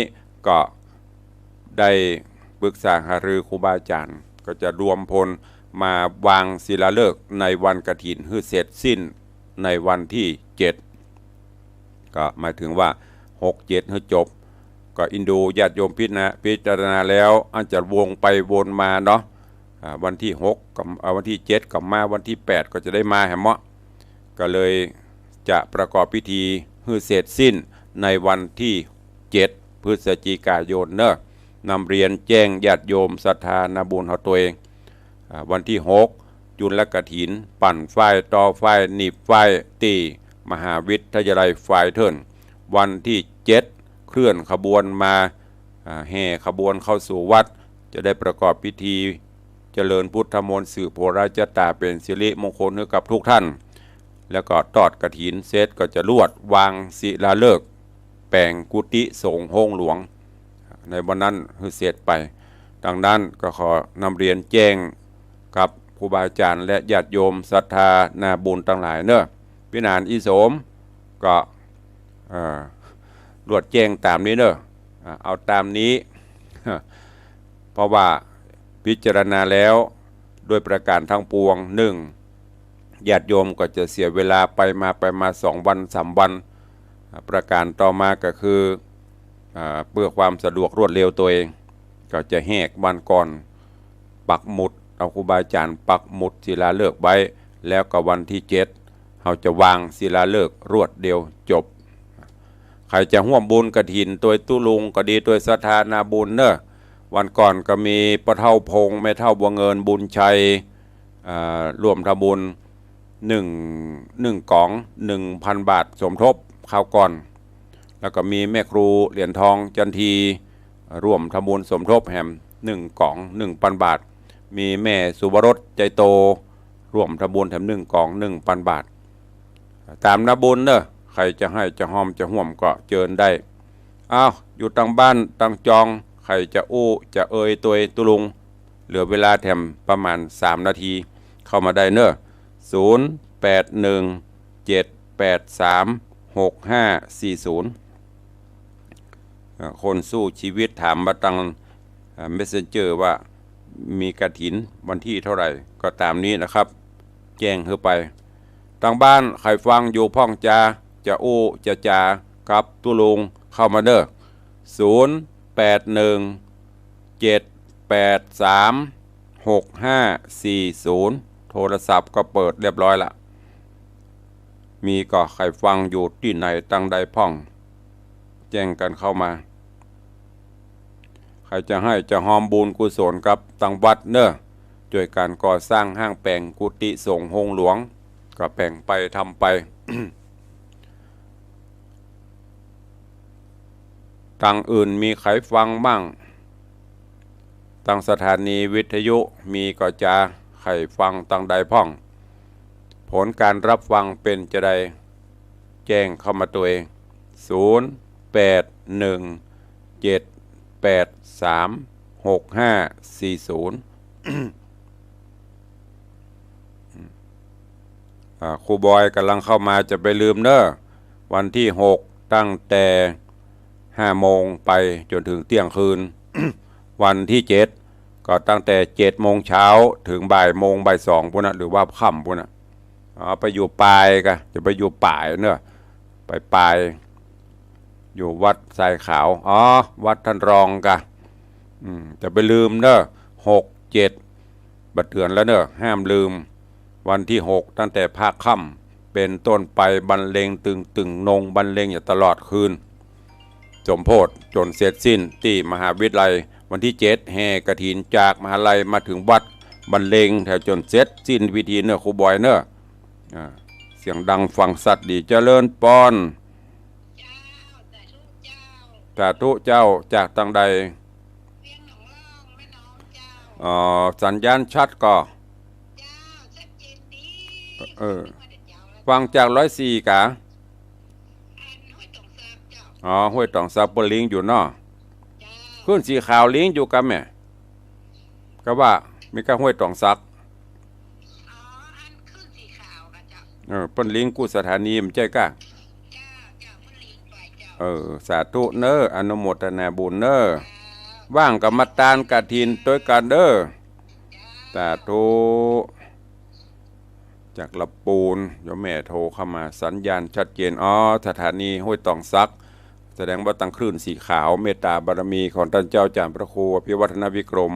ก็ได้ปรึกษาหารือครูบาอาจ๋ารย์ ก็จะรวมพลมาวางศิลาฤกษ์ในวันกฐินหื้อเสร็จสิ้นในวันที่เจ็ด ก็หมายถึงว่า หกเจ็ด หื้อจบ ก็อินดูญาติโยมพิจารณา พิจารณาแล้วอาจจะวงไปวนมาเนาะ อ่า วันที่หกก็ อ่า วันที่เจ็ดก็มา วันที่แปดก็จะได้มาแหมเนาะ ก็เลยจะประกอบพิธีหื้อเสร็จสิ้นในวันที่เจ็ด พฤศจิกายนเนอะ นำเรียนแจ้งญาติโยมศรัทธานาบุญเฮาตวย อ่า วันที่หก จุลกฐิน ปั่นฝ้าย ตอฝ้าย หนีบฝ้าย ตี้มหาวิทยาลัยฝายเถิน วันที่เจ็ด เคลื่อนขบวนมา อ่า แห่ขบวนเข้าสู่วัด จะได้ประกอบพิธีเจริญพุทธมนต์ สืบโหราชะตา เป๋นสิริมงคลหื้อกับทุกท่าน แล้วก็ตอดกฐินเสร็จก็จะลวดวางศิลาฤกษ์ แป๋งกุฏิสงฆ์โฮงหลวง ในวันนั้นหื้อเสร็จไป ดังนั้นก็ขอนำเรียนแจ้งกับครูบาอาจ๋ารย์และญาติโยมศรัทธานาบุญตังหลายเนอะ ปี้หนานอี้โสม ก็ เอ่อ ลวดแจ้งต๋ามนี้เนอะ อ่า เอาต๋ามนี้ เพราะว่าพิจารณาแล้วด้วยประการทั้งปวง นึ่ง ญาติโยมก็จะเสียเวลาไปมา ไปมาสองวันสามวัน อ่า ประการต่อมาก็คือ อ่า เปื้อความสะดวกรวดเร็วตวย ก็จะแหกวันก่อน ปักหมุด เอาครูบาอาจ๋ารย์ปักหมุดศิลาฤกษ์ไว้ แล้วก็วันที่เจ็ด เฮาจะวางศิลาฤกษ์รวดเดียวจบ ใผจะฮ่วมบุญกฐินตวยตุ๊ลุงก็ดี ตวยศรัทธานาบุญเนอะ วันก่อนก็มีป้อเฒ่าพงษ์ แม่เฒ่าบัวเงิน บุญชัย อ่า ร่วมทำบุญ นึ่ง นึ่งก๋อง นึ่งพันบาทสมทบคราวก่อน แล้วก็มีแม่ครูเหรียญทองจันที ร่วมทำบุญสมทบแหม นึ่งก๋อง นึ่งพันบาท มีแม่สุวรสใจโต ร่วมทำบุญแหม นึ่งก๋อง นึ่งพันบาท ต๋ามนาบุญเนอะ ใผจะไห้จะฮอมจะฮ่วมก็เจิญได้ อ้าว อยู่ตังบ้านตังจอง ใผจะอู้จะเอยตวยตุ๊ลุง เหลือเวลาแหมประมาณสามนาที เข้ามาได้เนอะ ศูนย์ แปด หนึ่ง เจ็ด แปด สาม หก ห้า สี่ ศูนย์ อ่า คนสู้ชีวิตถามมาตัง อ่า เมสเซนเจอร์ว่ามีกฐินวันที่เท่าไหร่ ก็ต๋ามนี้นะครับ แจ้งหื้อไป ตังบ้านใผฟังอยู่พ่องจา จะอู้จะจ๋ากับตุ๊ลุงเข้ามาเนอะ ศูนย์ แปด หนึ่ง เจ็ด แปด สาม หก ห้า สี่ ศูนย์ โทรศัพท์ก็เปิดเรียบร้อยละ มีก็ใผฟังอยู่ตี้ไหนตังใดพ่อง แจ้งกั๋นเข้ามา ใผจะไห้จะฮอมบุญกุศลกับตังวัดเนอะ จ้วยกั๋นก่อสร้างห้างแป๋งกุฏิสงฆ์โฮงหลวง ก็แป๋งไปทำไป ตังอื่นมีใผฟังบ้าง ตังสถานีวิทยุมีก็จา ใผฟังตังใดพ่อง ผลการรับฟังเป๋นจาใด แจ้งเข้ามาตวย ศูนย์ แปด หนึ่ง เจ็ด แปด สาม หก ห้า สี่ ศูนย์ อ่า ครูบอยก่ำลังเข้ามา จะไปลืมเนอะ วันที่หก ตั้งแต่ห้าโมงไปจ๋นเถิงเตี้ยงคืน วันที่เจ็ด ก็ตั้งแต่เจ็ดโมงเช้าเถิงบ่ายโมงบ่ายสองปู๊นนะ หรือว่าค่ำปู๊นนะ อ๋อ ไปอยู่ปายกะ จะไปอยู่ปายเนอะ ไปปาย อยู่วัดทรายขาว อ๋อ วัดท่านรองกะ อืม จะไปลืมเนอะ หก เจ็ด บ่าเตื๋อนแล้วเนอะ ห้ามลืม วันที่หก ตั้งแต่พาค่ำเป๋นต้นไป บรรเลงตึงตึงนง บรรเลงอยู่ตลอดคืน สมโภชจ๋นเสร็จสิ้นตี้มหาวิทยาลัย วันที่เจ็ด แห่กฐินจากมหาลัยมาเถิงวัด บรรเลงแถวจ๋นเสร็จสิ้นพิธีเนอะ ครูบอยเนอะ อ่า เสียงดังฟังชัดดี เจริญปอน เจ้า สาธุเจ้า สาธุเจ้า จากตังใด เวียงหนองล่องแม่น้องเจ้า อ๋อ สัญญาณชัดก่อ เจ้า ชัดเจนดี เออ ฟังจากร้อยสี่ก๋า อันห้วยต๋องซับเจ้า อ๋อ ห้วยต๋องซับ เปิ้นลิงก์อยู่เนาะ เจ้า คลื่นสีขาวลิงก์อยู่กะแม่ กะว่ามีกะห้วยต๋องซับ อ๋อ อันคลื่นสีขาวกะเจ้า เออ เปิ้นลิงก์กู้สถานี บ่ใจ้กะ เจ้า เออ สาธุเน้อ อนุโมทนาบุญเน้อ ว่างก็มาตานกฐินตวยกั๋นเน้อ สาธุ จากลำปูน โยมแม่โทรเข้ามา สัญญาณชัดเจน อ๋อ สถานีห้วยตองสัก แสดงว่าตังคลื่นสีขาว เมตตาบารมีของต้านเจ้าอาจ๋ารย์พระครูอภิวัฒนวิกรม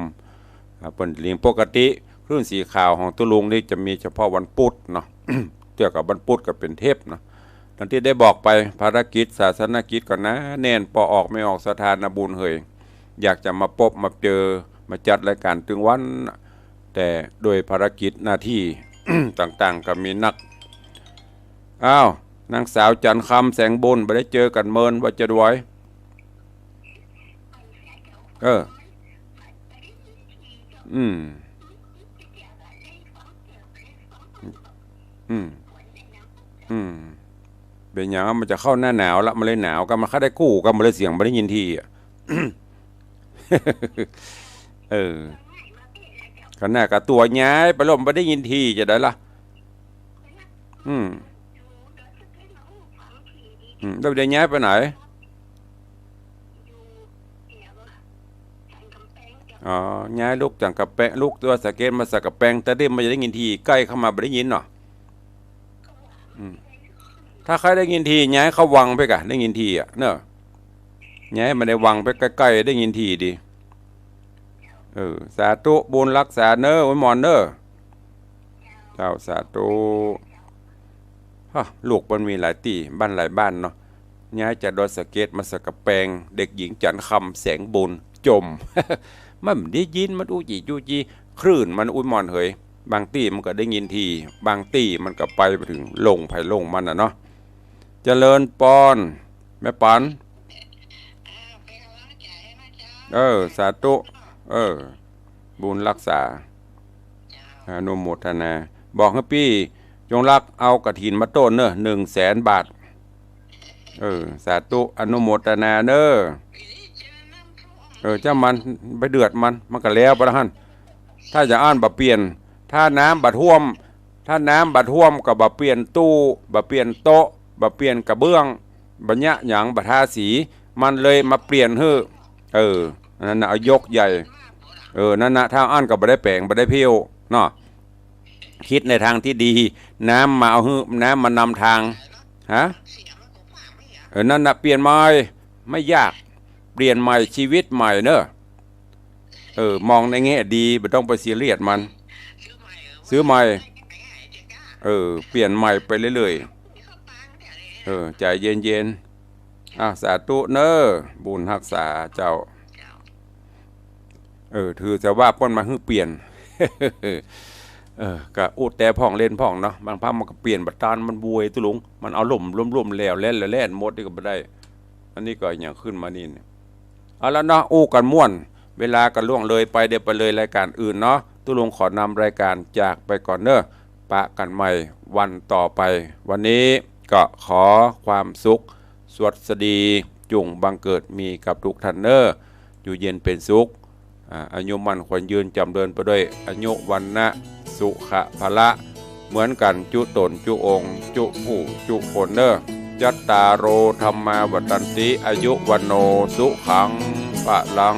อ่า เปิ้นเรียงปกติ คลื่นสีขาวของตุ๊ลุงนี่จะมีเฉพาะวันพุธเนาะ เตื้อกับวันพุธก็เป๋นเทปเนาะ ดังตี้ได้บอกไป ภารกิจศาสนกิจก็หนาแน่น ปอออกไม่ออก ศรัทธานาบุญเหย อยากจะมาปบมาเจอ มาจัดรายก๋านตึงวัน แต่โดยภารกิจหน้าตี้ ต่างๆ ก็มีนัก อ้าว นางสาวจันทร์คำ แสงบุญ บ่ได้เจอกั๋นเมิน ว่าจะดวย เออ อืม อืม อืม เป๋นหยัง มันจะเข้าหน้าหนาวละ มันเลยหนาว ก็มันเข้าได้กู้ ก็มันเลยเสียงบ่ได้ยินทีอะ เออ ขนาดกับตั๋วย้ายไปแล้วมันบ่ได้ยินทีจะใดล่ะ อืม อืม แล้วเดี๋ยวย้ายไปไหน อ๋อ ย้ายลุกจากกำแปง ลุกดอยสะเก็ดมาสักกำแปง แต่นี่มันจะได้ยินที ใก้เข้ามาบ่ได้ยินเนาะ อืม ถ้าใค่ได้ยินที ย้ายเข้าวังไปก่ะ ได้ยินทีอะ เนาะ ย้ายมาในวังไปใก้ๆ ได้ยินทีดี เออ สาธุ บุญฮักษาเน้อ อวยหมอนเน้อ เจ้า สาธุ ฮะ ลูกมันมีหลายตี้ บ้านหลายบ้านเนาะ ย้ายจากดอยสะเก็ดมาสักกำแปง เด็กหญิงจันทร์คำ แสงบุญ จ่ม มันบ่ได้ยิน มันอู้จี่จู้จี้ คลื่นมันอวยหมอนเหย บางตี้มันก็ได้ยินที บางตี้มันก็ไปบ่เถิง ลงไผลงมันน่ะเนาะ เจริญปอน แม่ปัน เออ สาธุ เออ บุญฮักษา อนุโมทนา บอกหื้อปี้จงรักเอากฐินมาโต้นเน้อ หนึ่งแสนบาท เออ สาธุ อนุโมทนาเน้อ เออ จ้างมัน ไปเดือดมัน มันก็แล้วไปละหั้น ถ้าจะอั้นบ่เปลี่ยน ถ้าน้ำบ่ท่วม ถ้าน้ำบ่ท่วมก็บ่เปลี่ยนตู้ บ่เปลี่ยนโต๊ะ บ่เปลี่ยนกระเบื้อง บ่เยียะหยัง บ่ทาสี มันเลยมาเปลี่ยนหื้อ เออ อันนั้นน่ะ เอายกใหญ่ เออ นั่นน่ะ ถ้าอั้นก็บ่ได้แป๋ง บ่ได้เผี้ยว เนาะ กึ๊ดในตางตี้ดี น้ำมาเอาหื้อ น้ำมานำตาง ฮะ เออ นั่นน่ะ เปลี่ยนใหม่ ไม่ยาก เปลี่ยนใหม่ ชีวิตใหม่เน้อ เออ มองในแง่ดี บ่ต้องไปซีเรียสมัน ซื้อใหม่ เออ เปลี่ยนใหม่ไปเรื่อยๆ เออ ใจ๋เย็นๆ อ้าว สาธุเน้อ บุญฮักษาเจ้า เออ ถือซะว่าเปิ้นมาหื้อเปลี่ยน เออ ก็อู้แต่พ่องเล่นพ่องเนาะ บางพระมันก็เปลี่ยนบ่ตาน มันบวยตุ๊ลุง มันอารมณ์ร่วมๆ แล้วแล่นแล้วแล่นหมดนี่ก็บ่ได้ อันนี้ก็อะหยังขึ้นมานี่เนี่ย เอาละเนาะ อู้กั๋นม่วน เวลาก็ล่วงเลยไป เดี๋ยวไปเลยรายก๋านอื่นเนาะ ตุ๊ลุงขอนำรายก๋านจากไปก่อนเน้อ ปะกั๋นใหม่วันต่อไป วันนี้ก็ขอความสุข สวัสดี จุ่งบังเกิดมีกับทุกท่านเน้อ อยู่เย็นเป๋นสุข อ่า อายุมั่นขวัญยืน จ๋ำเริญไปด้วยอายุ วรรณะ สุขะ พละ เหมือนกั๋นจุ๊ต๋นจุ๊องค์ จุ๊ผู้จุ๊คนเน้อ จัตตาโร ธัมมา วัฑฒันติ อายุ วัณโณ สุขัง พลัง